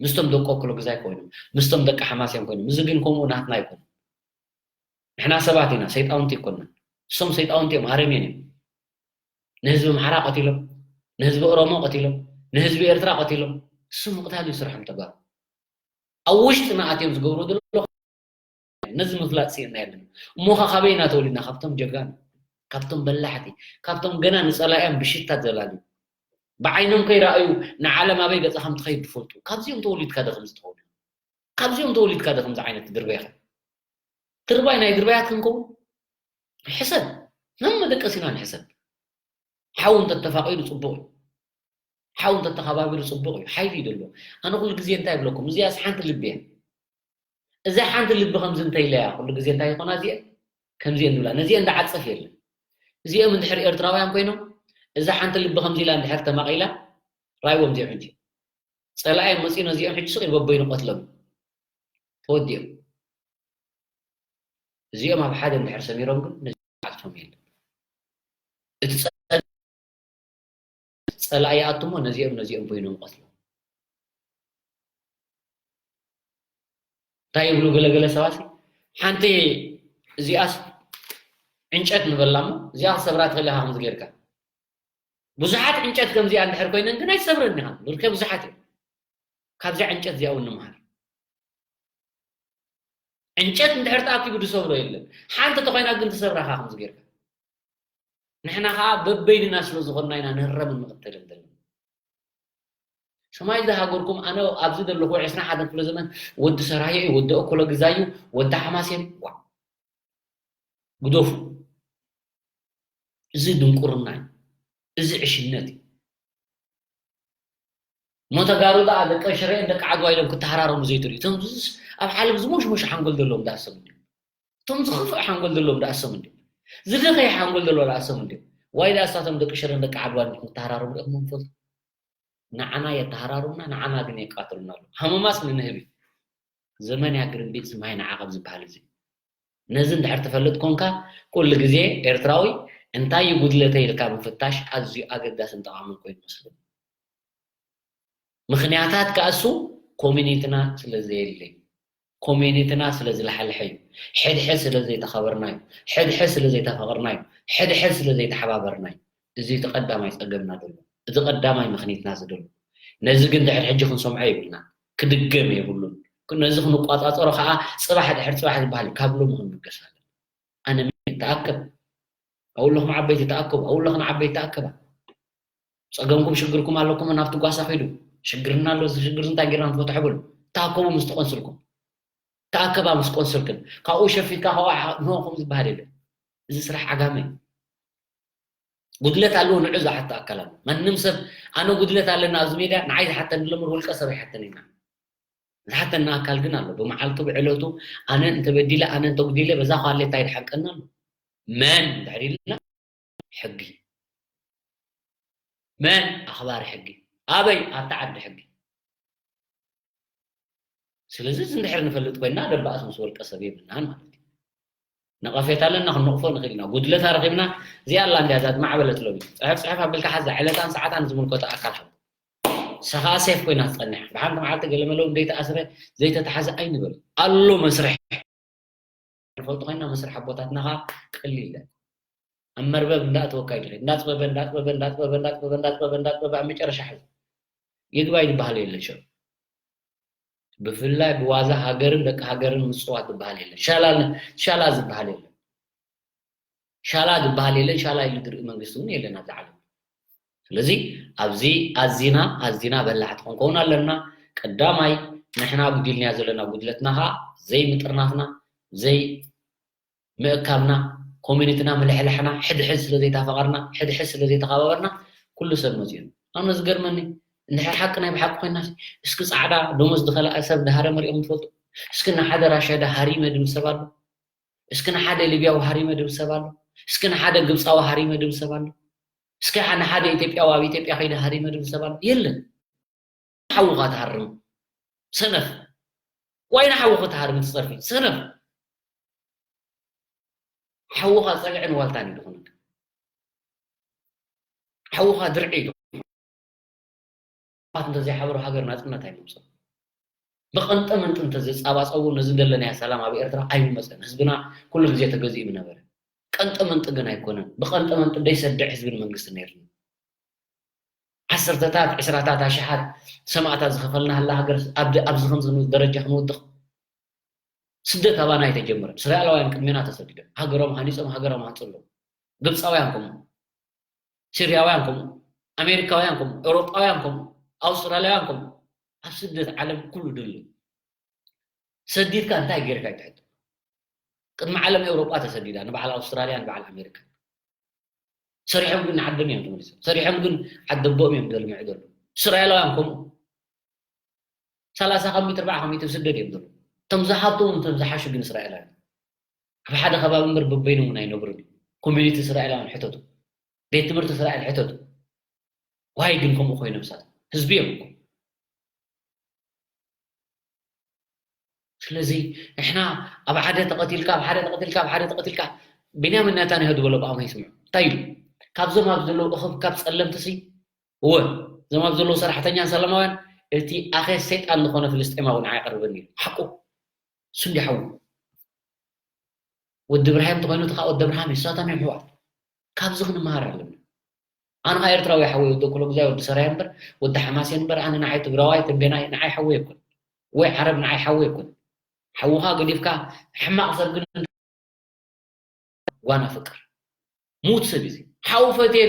ምስቶም ደቂ ኩለግዛይ ኮይኖም፣ ምስቶም ደቂ ሓማሴን ኮይኖም። እዚ ግን ከምኡ ናትና ኣይኮነን። ንሕና ሰባት ኢና፣ ሰይጣውንቲ ኣይኮንናን። እሶም ሰይጣውንቲ እዮም፣ ኣረሜን እዮም። ንህዝቢ ኣምሓራ ቀቲሎም፣ ንህዝቢ ኦሮሞ ቀቲሎም፣ ንህዝቢ ኤርትራ ቀቲሎም። እሱ ምቕታል እዩ ስርሖም ተጋሩ። ኣብ ውሽጥና ኣትዮም ዝገብሩ ዘሎ ነዚ ምፍላጥ ስኢና የለን። እሞ ኸ ካበይ ኢና ተወሊድና? ካብቶም ጀጋኑ፣ ካብቶም በላሕቲ፣ ካብቶም ገና ንጸላእያን ብሽታት ዘላልዩ፣ ብዓይኖም ከይረኣዩ ንዓለም ኣበይ ገጻ ከም ትኸይድ ዝፈልጡ፣ ካብዚኦም ተወሊድካ ዶ ከምዚ ትኸውን? ካብዚኦም ተወሊድካ ዶ ከምዚ ዓይነት ድርባይኻ? ድርባይ ናይ ድርባያት ክንከውን ሕሰብ። መመደቀሲና ንሕሰብ። ሓው እንተተፋቒሩ ጽቡቕ እዩ። ሓው እንተተኸባቢሩ ጽቡቕ እዩ። ሓይሊ እዩ ዘለዎ። ኣነ ኩሉ ግዜ እንታይ ይብለኩም? እዚኣስ ሓንቲ ልቢ እያ። እዛ ሓንቲ ልቢ ከምዚ እንተ ኢለያ ኩሉ ግዜ እንታይ ይኾና እዚአ? ከምዚአ ንብላ። ነዚአ እንዳዓጸፍ የለን። እዚኦም እንድሕር ኤርትራውያን ኮይኖም፣ እዛ ሓንቲ ልቢ ከምዚ ኢላ እንድሕር ተማቒላ፣ ራይዎም እዚኦም ሕጂ። ጸላኢ መጺኡ ነዚኦም ሕጂ ስቕ ኢሉ በበይኑ ቀትሎም። ተወዲኦም። እዚኦም ኣብ ሓደ እንድሕር ሰሚሮም ግን ነዚኦም ዓጽፎም የለን። እቲ ጸ-፣ ጸላኢ ይኣቱ እሞ ነዚኦም ነዚኦም ኮይኖም ቀትሎም። እንታይ ይብሉ ገለገለ ሰባት? ሓንቲ እዚኣስ ዕንጨት ንበላ እሞ እዚኣ ክሰብራ ትኽእል ኢኻ ከምዚ ጌርካ። ብዙሓት ዕንጨት ከምዚኣ እንድሕር ኮይነን ግን ኣይትሰብረን ኢኻ። ብርከ ብዙሓት እዮም። ካብዚኣ ዕንጨት እዚኣ እውን ንምሃር። ዕንጨት እንድሕር ተኣኪቡ ዝሰብሮ የለን። ሓንቲ ተኾይና ግን ትሰብራኻ ከምዚ ጌርካ። ንሕና ኸዓ በበይንና ስለ ዝኾንና ኢና ንህረምን ንቕተልን ዘለና። ሰማይ ዝሃገርኩም፣ ኣነ ኣብዚ ዘለኹ ዕስራን ሓደን ክፍለ ዘመን ወዲ ሰራየ እዩ፣ ወዲ እኮለ ግዛዩ፣ ወዲ ሓማሴን፣ ዋ። ግደፉ። እዚ ድንቁርና እዩ። እዚ ዕሽነት እዩ። እሞ ተጋሩ ደኣ ደቂ ሽሬን ደቂ ዓድዋ ኢሎም ክተሃራረሙ ዘይትርእዩ። እቶም ዝስ-፣ ኣብ ዓለም ዝሞሽሞሽ ሓንጎል ዘለዎም ደኣ ሰብ እንድዮም። እቶም ዝኸፍእ ሓንጎል ዘለዎም ደኣ ሰብ እንድዮም። ዝደኸየ ሓንጎል ዘለዎ ደኣ ሰብ እንድዮም። ዋይ ደኣ እሳቶም ደቂ ሽሬን ደቂ ዓድዋ እንድዮም ክተሃራረሙ ርኢኹም ትፈልጡ? ንዓና የተሃራሩና፣ ንዓና ግን የቃትሉና ኣለዉ። ሃመማስ ንንህቢ። ዘመን ያግርምቢጥ ዝማይ ንዓቐብ ዝበሃል እዚ። ነዚ እንድሕር ትፈልጥ ኮንካ፣ ኩሉ ግዜ ኤርትራዊ እንታይ እዩ ጉድለተይ ኢልካ ምፍታሽ ኣዝዩ ኣገዳስን ጠቓምን ኮይኑ መስለኒ። ምኽንያታት ከኣ እሱ ኮሚኒቲና ስለ ዘየለ እዩ። ኮሚኒቲና ስለ ዝለሓልሐ እዩ። ሕድሕድ ስለ ዘይተኸበርና እዩ። ሕድሕድ ስለ ዘይተፋቐርና እዩ። ሕድሕድ ስለ ዘይተሓባበርና እዩ። እዚ እቲ ቀዳማይ ጸገምና ዘሎ። እቲ ቀዳማይ ምኽኒትና ዝደሎ። ነዚ ግን ድሕሪ ሕጂ ክንሰምዖ የብልና። ክድገም የብሉን። ነዚ ክንቋጻጸሮ ከኣ ጽባሕ ድሕሪ ጽባሕ ዝበሃል እዩ። ካብ ሎሚ ክንብገስ ኣለና። ኣነ ምን ተኣከብ። ኣብኡ ኣለኹም ዓበይቲ ተኣከቡ። ኣብኡ ኣለኽን ዓበይቲ ተኣከባ። ጸገምኩም ሽግርኩም ኣለኩም ናብቲ ጓሳ ኺዱ። ሽግርና ኣሎ፣ እዚ ሽግር እንታይ ጌርና ንፈትሖ በሉ። ተኣከቡ ምስቲ ቆንስልኩም። ተኣከባ ምስ ቆንስልክን። ካብኡ ሸፊትካ ካብኡ ዓ-፣ ንሆ ከምኡ ዝበሃል የለን። እዚ ስራሕ ዓጋመ እዩ። ጉድለት ኣለዎ ንዑ ዝሓቶ ኣካል ኣሎ። ማንም ሰብ ኣነ ጉድለት ኣለና ኣብዚ ሜድያ ንዓይ ዝሓተኒ ዘሎ እምበር ውልቀ ሰብ ኣይሓተን ኢና። ዝሓተና ኣካል ግን ኣሎ። ብመዓልቱ ብዕለቱ ኣነ እንተበዲለ፣ ኣነ እንተጉዲለ፣ በዛ ኳሌ እንታይ ድሓቀና ኣሎ? መን እንድሕር ኢልና ሕጊ። መን ኣኽባሪ ሕጊ? ኣበይ? ኣብቲ ዓዲ ሕጊ። ስለዚ እዚ እንድሕር ንፈልጥ ኮይንና ደባእስ ምስ ወልቀ ሰብ የብልናን ማለት እዩ። ነቐፌታ ኣለና፣ ክንነቕፎ ንኽእል ኢና። ጉድለታ ረኺብና፣ እዚኣ ኣላ እንድያ እዛ ዝማዕበለት ሎሚ። ጽሕፍ ጽሕፍ ኣቢልካ ሓዛ፣ ዕለታን ሰዓታን ዝምልከቶ ኣካል ሓዛ። ንሳ ኸኣ ሴፍ ኮይና ትጸንሕ። ብሓንቲ መዓልቲ ገለ መለ እውን ዘይተኣስረ፣ ዘይተታሕዘ ኣይንበል። ኣሎ መስርሕ። ንፈልጦ ኮይንና መስርሕ ኣቦታትና ኸኣ ቀሊል እዩ። ኣብ መርበብ እንዳእተወካ እዩ ድሕሪት። እንዳጽበበ፣ እንዳጽበበ፣ እንዳጽበበ፣ እንዳጽበበ፣ እንዳጽበበ፣ እንዳጽበበ፣ ኣብ መጨረሻ ሕዚ ይግባይ ዝበሃል የለን ሽዑ። ብፍላይ ብዋዛ ሃገርን ደቂ ሃገርን ምጽዋት ዝበሃል የለን። ሻላ፣ ሻላ ዝበሃል የለን። ሻላ ዝበሃል የለን። ሻላ ኢሉ ዝርኢ መንግስቲ እውን የለን ኣብዚ ዓለም። ስለዚ ኣብዚ ኣዚና፣ ኣዚና በላሕቲ ክንከውን ኣለና። ቀዳማይ ንሕና ኣጉዲልናዮ ዘለና ጉድለትና ኸኣ ዘይምጥርናፍና፣ ዘይምእካብና፣ ኮሚኒቲና ምልሕላሕና፣ ሕድሕድ ስለ ዘይተፋቐርና፣ ሕድሕድ ስለ ዘይተኸባበርና ኩሉ ሰብ መጺኡ። ኣነ ዝገርመኒ እንድሕር ሓቂ ናይ ብሓቂ ኮይንናስ፣ እስኪ ጻዕዳ ደሞዝ ዝኸልኣ ሰብ ደሃረመ ሪኦም ትፈልጡ? እስኪ ንሓደ ራሻይዳ ሃሪመ ድብል ሰብ ኣሎ? እስኪ ንሓደ ሊብያዊ ሃሪመ ድብል ሰብ ኣሎ? እስኪ ንሓደ ግብጻዊ ሃሪመ ድብል ሰብ ኣሎ? እስኪ ንሓደ ኢትዮጵያዊ ኣብ ኢትዮጵያ ከይደ ሃሪመ ድብል ሰብ ኣሎ? የለን። ሓውኻ ትሃርም ሰነፍ። ዋይ ንሓውኺ ትሃርም ትጸርፊ ሰነፍ። ሓውኻ ጸግዕን ዋልታን እዩ ዝኾነካ። ሓውኻ ድርዒ እዩ። ሰባት እንተዘይሓበሩ ሃገር ናጽነት ኣይመጽእን። ብቐንጠ መንጢ እንተዘይጻባጸቡ ነዚ ዘለናዮ ሰላም ኣብ ኤርትራ ኣይምመጸን። ህዝብና ኩሉ ግዜ ተገዚኡ ምነበረ። ቀንጠ መንጢ ግን ኣይኮነን። ብቐንጠ መንጢ ደይሰድዕ ህዝብን መንግስትን ነይርና። ዓሳ ዓሰርተታት ዕስራታት ኣሽሓት ሰማእታት ዝኸፈልና ሃላ ሃገር ኣብዚ ከምዚ ደረጃ ክንውድቕ ስደት ኣባና ኣይተጀመረን። እስራኤላውያን ቅድሜና ተሰዲዶም ሃገሮም ሃኒፆም ሃገሮም ኣፅሎም። ግብፃውያን ከምኡ፣ ሲርያውያን ከምኡ፣ ኣሜሪካውያን ከምኡ፣ ኤውሮጳውያን ከምኡ፣ ኣውስትራልያውያን ከምኡ። ኣብ ስደት ዓለም ኩሉ ድሉ ሰዲድካ እንታይ ጌርካ ይትሕቶ። ቅድሚ ዓለም ኤውሮጳ ተሰዲዳ ንበዓል ኣውስትራልያ ንበዓል ኣሜሪካ። ሰሪሖም ግን ንዓዶም እዮም ተመሊሶም። ሰሪሖም ግን ዓደቦም እዮም ዘልምዑ ዘለዉ። እስራኤላውያን ከምኡ ሰላሳ ካብ ሚእቲ ኣርባዓ ካብ ሚእቲ ስደት እዮም ዘለዉ። እቶም ዝሃብቱ እውን እቶም ዝሓሹ ግን እስራኤላውያን ኣብ ሓደ ከባቢ እምበር በበይኖም እውን ኣይነብሩን እዮም። ኮሚኒቲ እስራኤላውያን ሕተቱ፣ ቤት ትምህርቲ እስራኤል ሕተቱ። ዋይ ግን ከምኡ ኮይኖም ሳት ህዝቢ እዮም እኮ። ስለዚ ንሕና ኣብ ሓደ ተቐቲልካ ኣብ ሓደ ተቐቲልካ ኣብ ሓደ ተቐቲልካ፣ ቢንያሚን ኔታንያሁ ዝበሎ ብኣሞ ይስምዑ እንታይ ኢሉ? ካብዞም ኣብ ዘለዉ እኽብካብ ጸለምትሲ እወ፣ እዞም ኣብ ዘለዉ ሰራሕተኛን ሰላማውያን እቲ ኣኸ ሰይጣን ዝኾነ ፍልስጤማዊ ንዓይ ቀርበኒ ኢሉ። ሓቁ እሱ እንዲ ሓዉ ወዲ እብራሂም እንተኾይኑ እቲ ከዓ ወዲ እብራሂም እዩ። ንሳቶም እዮም ሕዋት። ካብዚ ክንመሃር ኣለና። ኣነ ከዓ ኤርትራዊ ሓወይ ወዲ ኩሎ ግዛይ ወዲ ሰራይ እምበር ወዲ ሓማሴን እምበር ኣነ ንዓይ ትግራዋይ ተንቤናይ ንዓይ ሓወይ ኣይኮን ወይ ዓረብ ንዓይ ሓወይ ኣይኮን። ሓውኻ ገዲፍካ ሕማቕ ሰብ ግን ጓና ፍቅር ሙት ሰብ እዚ ሓው ፈትየ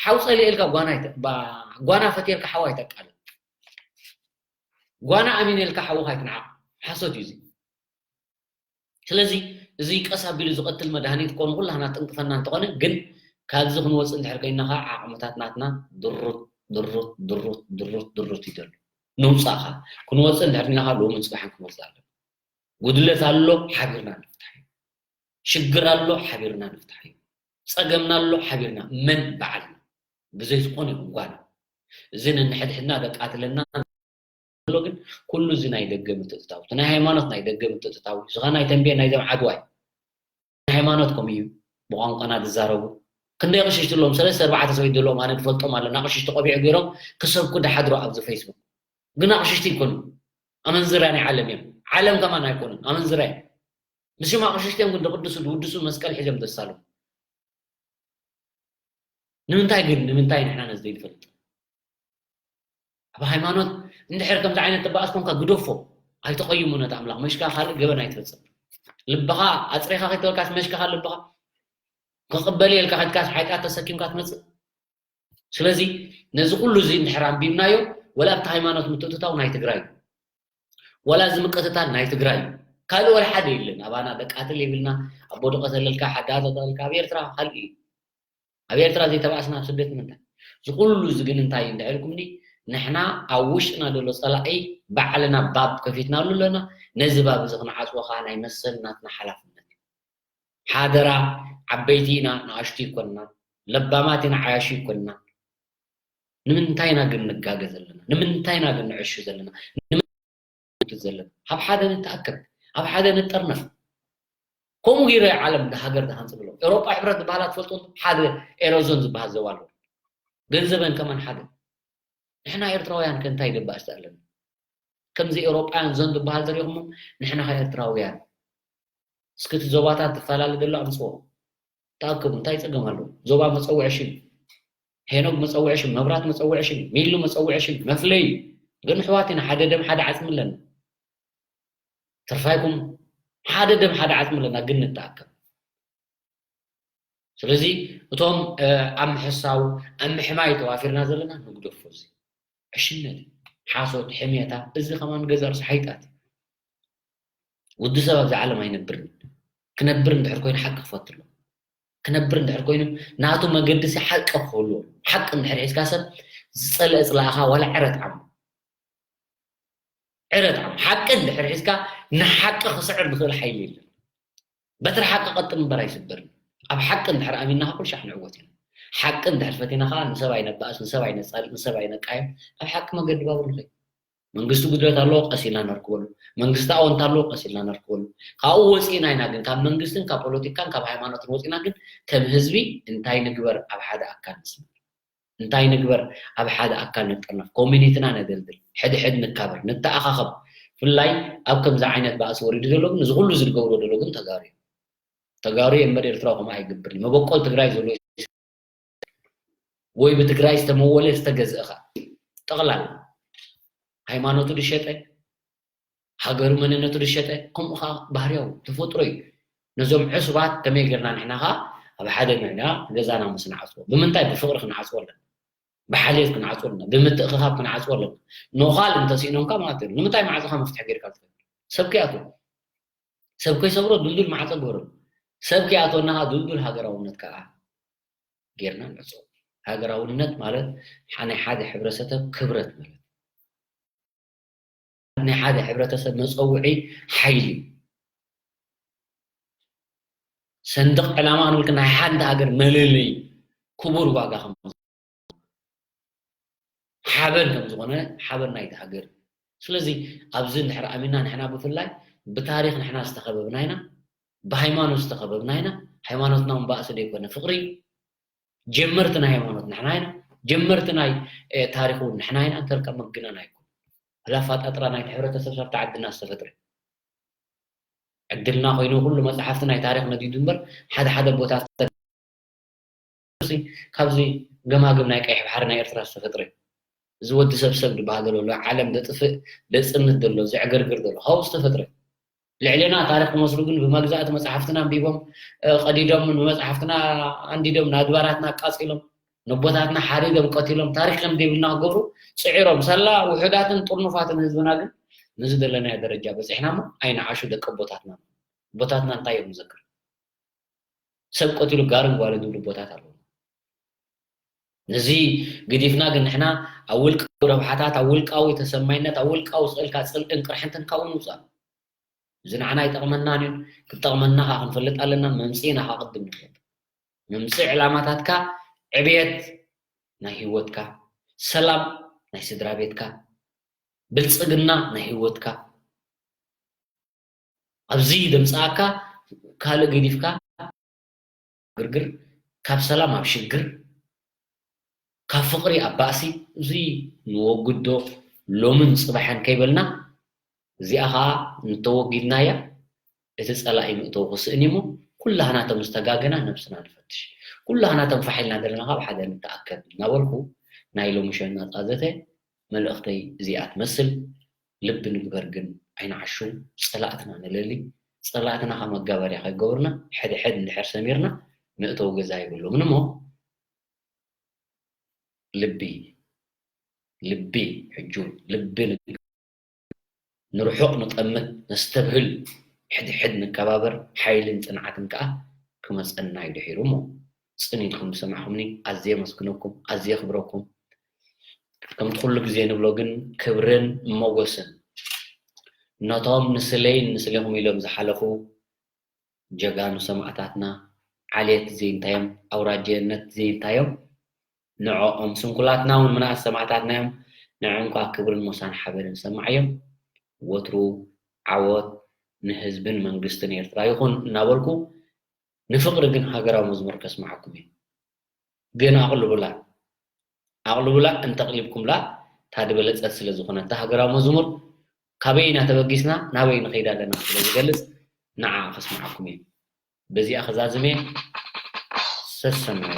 ሓው ጸሊኤልካ ጓና ይተ- ባ- ጓና ፈትየልካ ሓው ኣይተቃለ ጓና ኣሚነልካ ሓውኻ ኣይትንዓቕ ሓሶት እዩ እዚ። ስለዚ እዚ ቀስ ኣቢሉ ዝቐትል መድሃኒት ኮኑ ኩላህና ጥንቅፈና እንተኾነ ግን ካብዚ ክንወፅእ እንድሕር ኮይንና ከዓ ዓቕምታት ናትና ድሩት ድሩት ድሩት ድሩት ድሩት እዩ ዘሎ። ንውፃእ ከዓ ክንወፅእ እንድሕር ኮይንና ከዓ ሎምን ፅባሕን ክንወፅእ ኣለና። ጉድለት ኣሎ ሓቢርና ንፍታሕ እዩ። ሽግር ኣሎ ሓቢርና ንፍታሕ እዩ። ፀገምና ኣሎ ሓቢርና መን በዓልና ብዘይ ዝኾነ ይኹን ጓና እዚ ነንሕድሕድና ደቃትለና ዘሎ ግን ኩሉ እዚ ናይ ደገ ምትእትታው እቲ ናይ ሃይማኖት ናይ ደገ ምትእትታው እዩ። ዝኻ ናይ ተንቤን ናይ ዘም ዓድዋ እዩ። ናይ ሃይማኖት ከምኡ እዩ። ብቋንቋና ዝዛረቡ ክንደይ ኣቕሽሽቲ ኣለዎም ሰለስተ ኣርባዕተ ሰበይቲ ዘለዎም ኣነ ዝፈልጦም ኣለና ኣቕሽሽቲ ቆቢዕ ገይሮም ክሰብኩ ድሓድሮ ኣብዚ ፌስቡክ ግን ኣቕሽሽቲ ይኮኑ ኣመንዝራ ናይ ዓለም እዮም። ዓለም ከማን ኣይኮኑን ኣመንዝራ እዮም። ንሽም ኣቕሽሽቲ እዮም ግን ድቕድሱ ድውድሱ መስቀል ሒዞም ደሳሉ ንምንታይ ግን ንምንታይ ንሕና ነዚ ዘይንፈልጥ? ኣብ ሃይማኖት እንድሕር ከምዚ ዓይነት ተባእስ ኮንካ ግደፎ ኣይተቐይሙ ነቲ ኣምላኽ መሽካ ካልእ ገበን ኣይትፈጽም። ልብኻ ኣጽሪኻ ከይተበልካስ መሽካ ካልእ ልብኻ ክቕበል እየ ኢልካ ከድካስ ሓጢኣት ተሰኪምካ ትመጽእ። ስለዚ ነዚ ኩሉ እዚ እንድሕር ኣንቢብናዮ ወላ ኣብቲ ሃይማኖት ምትእትታው ናይ ትግራይ እዩ። ወላ እዚ ምቅትታል ናይ ትግራይ እዩ። ካልእ ወላ ሓደ የለን። ኣባና ደቃትል የብልና። ኣቦ ድቀተለልካ ሓዳ ተተልካ ኣብ ኤርትራ ካልእ እዩ። ኣብ ኤርትራ ዘይተባእስና ኣብ ስደት ንምንታይ? እዚ ኩሉ እዚ ግን እንታይ እዩ እንድሕር ኢልኩምኒ ንሕና ኣብ ውሽጥና ዘሎ ጸላኢ ባዕልና ባብ ከፊትናሉ ኣለና። ነዚ ባብ እዚ ክንዓጽዎ ከዓ ናይ መሰል ናትና ሓላፍነት እዩ። ሓደራ ዓበይቲ ኢና ንኣሽቱ ይኮንና ለባማት ኢና ዓያሹ ይኮንና ንምንታይ ኢና ግን ንጋገ ዘለና ንምንታይ ኢና ግን ንዕሹ ዘለና ንምንታይ ዘለና ካብ ሓደ ንተኣከብ ኣብ ሓደ ንጠርነፍ ከምኡ ገይረ ዓለም ሃገር ዝሃንፅ ብሎ ኤሮጳ ሕብረት ዝበሃላ ትፈልጡ ሓደ ኤሮዞን ዝበሃል ዘባ ኣሎ ገንዘበን ከማን ሓደ ንሕና ኤርትራውያን ከ እንታይ ደባእስቲ ኣለና ከምዚ ኤውሮጳውያን ዞን ዝበሃል ዝሪኢኹሞም ንሕና ከ ኤርትራውያን እስኪ እቲ ዞባታት ዝፈላለ ዘሎ ኣምፅዎ ተኣከቡ እንታይ ፀገም ኣለዎ ዞባ መፀውዒ ሽም ሄኖግ መፀውዒ ሽም መብራት መፀውዒ ሽም ሚሉ መፀውዒ ሽም መፍለይ ግን ኣሕዋት ኢና ሓደ ደም ሓደ ዓፅሚ ኣለና ትርፋይኩም ሓደ ደም ሓደ ዓፅሚ ኣለና ግን ንተኣከብ ስለዚ እቶም ኣብ ምሕሳው ኣብ ምሕማይ ተዋፊርና ዘለና ንግደፎ እዚ ዕሽነት ሓሶት ሕሜታ እዚ ከማን ገዛ ርእሲ ሓይጣት ወዲ ሰብ ኣብዚ ዓለም ኣይነብርን ክነብር እንድሕር ኮይኑ ሓቂ ክፈትሎ ክነብር እንድሕር ኮይኑ ናቱ መገዲ ሲ ሓቂ ክህልዎ ሓቂ እንድሕር ሒዝካ ሰብ ዝፀልአ ፅላእኻ ዋላ ዕረት ዓሙ ዕረት ዓም ሓቂ እንድሕር ሒዝካ ንሓቂ ክስዕር ዝኽእል ሓይሊ የለን። በትሪ ሓቂ ቀጥን እምበር ኣይስበርን። ኣብ ሓቂ እንድሕር ኣሚንና ኩሉ ሻዕ ንዕወት ኢና። ሓቂ እንድሕር ፈቲና ከዓ ንሰብ ኣይነባእስ፣ ንሰብ ኣይነጻልእ፣ ንሰብ ኣይነቃየም። ኣብ ሓቂ መገዲ ባቡር ንኸይድ። መንግስቲ ጉድለት ኣለዎ ቀስ ኢልና ነርክበሉ። መንግስቲ ኣወንታ ኣለዎ ቀስ ኢልና ነርክበሉ። ካብኡ ወፂእና ኢና ግን ካብ መንግስትን ካብ ፖለቲካን ካብ ሃይማኖትን ወፂእና ግን ከም ህዝቢ እንታይ ንግበር ኣብ ሓደ ኣካል ንስመር። እንታይ ንግበር ኣብ ሓደ ኣካል ንጠርነፍ ኮሚኒትና ነደልድል ሕድሕድ ንካበር ንተኣኻኸብ ፍላይ ኣብ ከምዚ ዓይነት ባእሲ ወሪዱ ዘሎ ግን እዚ ኩሉ ዝገብሮ ዘሎ ግን ተጋሩ እዩ ተጋሩ እየ እምበር ኤርትራዊ ከምኡ ኣይገብርን እዩ መበቆል ትግራይ ዘሎ ወይ ብትግራይ ዝተመወለ ዝተገዝእ ኸዓ ጠቕላላ ሃይማኖቱ ዝሸጠ ሃገሩ መንነቱ ዝሸጠ ከምኡ ኸዓ ባህርያዊ ተፈጥሮ እዩ። ነዞም ዕሱባት ከመይ ጌርና ንሕና ኸዓ ኣብ ሓደ ንሕና ገዛና ምስ ንዓጽዎ ብምንታይ ብፍቕሪ ክንዓጽዎ ኣለና። ብሓልዮት ክንዓጽዎ ኣለና። ብምትእኽኻብ ክንዓጽዎ ኣለና። ኖኻል እንተስኢኖምካ ማለት እዩ። ንምንታይ ማዕጾኻ መፍትሒ ጌርካ ትፈልጥ? ሰብ ከይኣትዎ ሰብ ከይሰብሮ ድልዱል ማዕጾ ግበረሉ። ሰብ ከይኣትወና ከዓ ድልዱል ሃገራውነት ከዓ ጌርና ንዕጾ። ሃገራውነት ማለት ናይ ሓደ ሕብረተሰብ ክብረት ማለት ናይ ሓደ ሕብረተሰብ መፀውዒ ሓይሊ ሰንደቕ ዕላማ ክንብል ናይ ሓንቲ ሃገር መለለይ ክቡር ዋጋ ከም ሓበን ከም ዝኾነ ሓበን ናይቲ ሃገር። ስለዚ ኣብዚ እንድሕር ኣሚና ንሕና ብፍላይ ብታሪኽ ንሕና ዝተኸበብና ኢና፣ ብሃይማኖት ዝተኸበብና ኢና። ሃይማኖትና እውን ባእሲ ዘይኮነ ፍቕሪ ጀመርቲ ናይ ሃይማኖት ንሕና ኢና፣ ጀመርቲ ናይ ታሪኽ እውን ንሕና ኢና። እንተልካ ምግናን ኣይኮን። እዚ ኣፋጣጥራ ናይቲ ሕብረተሰብ ኣብቲ ዓድና ዝተፈጥረ ዕድልና ኮይኑ ኩሉ መፅሓፍቲ ናይ ታሪኽ ነዲዱ እምበር ሓደ ሓደ ቦታ ካብዚ ገማግም ናይ ቀይሕ ባሕሪ ናይ ኤርትራ ዝተፈጥረ እዩ። እዚ ወዲ ሰብ ሰብ ዝበሃል ዘሎ ዓለም ደጥፍእ ደፅንት ዘሎ ዘዕገርግር ዘሎ ካብኡ ዝተፈጥረ ልዕሌና ታሪኽ ክመስሉ ግን ብመግዛእቲ መፅሓፍትና ኣንቢቦም ቀዲዶም ንመፅሓፍትና ኣንዲዶም ንኣድባራትና ኣቃፂሎም ነቦታትና ሓሪዶም ቀቲሎም ታሪኽ ከም ዘይብልና ክገብሩ ፅዒሮም ሳላ ውሑዳትን ጥርኑፋትን ህዝብና ግን ንዝደለናዮ ደረጃ በፂሕና እሞ ኣይንዓሹ ደቂ ኣቦታትና ኣቦታትና እንታይ እዮም ንዘክር ሰብ ቀቲሉ ጋርን ጓልን ዝብሉ ኣቦታት ኣለዉ ነዚ ገዲፍና ግን ንሕና ኣብ ውልቃዊ ረብሓታት ኣብ ውልቃዊ ተሰማይነት ኣብ ውልቃዊ ስእልካ ፅልእን ቅርሕንትን ካብኡ ንውፃእ እዚ ንዓና ኣይጠቕመናን እዩ ክጠቕመና ካ ክንፈልጥ ኣለና መምፅኢና ካ ቅድም ንፈልጥ መምፅእ ዕላማታትካ ዕብየት ናይ ህይወትካ ሰላም ናይ ስድራ ቤትካ ብልፅግና ናይ ህይወትካ ኣብዚ ደምፅኣካ ካልእ ገዲፍካ ግርግር ካብ ሰላም ኣብ ሽግር ካብ ፍቕሪ ኣብ ባእሲ እዚ ንወግዶ ሎምን ፅባሕን ከይበልና እዚኣ ከዓ እንተወጊድናያ እቲ ፀላኢ መእተዊ ክስእን እሞ ኩላህና ተምዝተጋገና ነብስና ንፈትሽ ኩላህና ተንፋሒልና ዘለና ካብ ሓደ ንተኣከብ እናበልኩ ናይ ሎሚ ሸናፃ ዘተ መልእኽተይ እዚኣ ትመስል ልቢ ንግበር ግን ኣይንዓሹ ፀላእትና ንለሊ ፀላእትና ካብ መጋበርያ ከይገብርና ሕድሕድ እንድሕር ሰሚርና መእተዊ ገዛ የብሎምን እሞ ልቢ ልቢ ሕጁ ልቢ ንርሑቕ ንጠምት ነስተብህል ሕድሕድ ንከባበር ሓይልን ፅንዓትን ከዓ ክመፀና እዩ ድሒሩ እሞ ፅን ኢልኩም ዝሰማዕኹምኒ ኣዝየ የመስግነኩም ኣዝየ የኽብረኩም ከምቲ ኩሉ ግዜ ንብሎ ግን ክብርን ሞጎስን ነቶም ንስለይን ንስሌኹም ኢሎም ዝሓለፉ ጀጋኑ ሰማእታትና ዓሌት ዘይንታዮም ኣውራጀነት ዘይንታዮም ንዕኦም ስንኩላትና እውን ምንኣስ ሰማእታትና እዮም ንዕኦም ከዓ ክብርን ሞሳን ሓበንን ሰማዕዮም ወትሩ ዓወት ንህዝብን መንግስትን ኤርትራ ይኹን እናበልኩ ንፍቕሪ ግን ሃገራዊ መዝሙር ከስምዓኩም እየ ግን ኣቕልቡላ ኣቕልቡላ እንተቕሊብኩምላ እታ ዝበለፀት ስለ ዝኾነት እታ ሃገራዊ መዝሙር ካበይ ኢና ተበጊስና ናበይ ንኸይድ ኣለና ስለ ዝገልፅ ንዓ ከስምዓኩም እየ በዚኣ ከዛዝም እየ ሰሰምዑ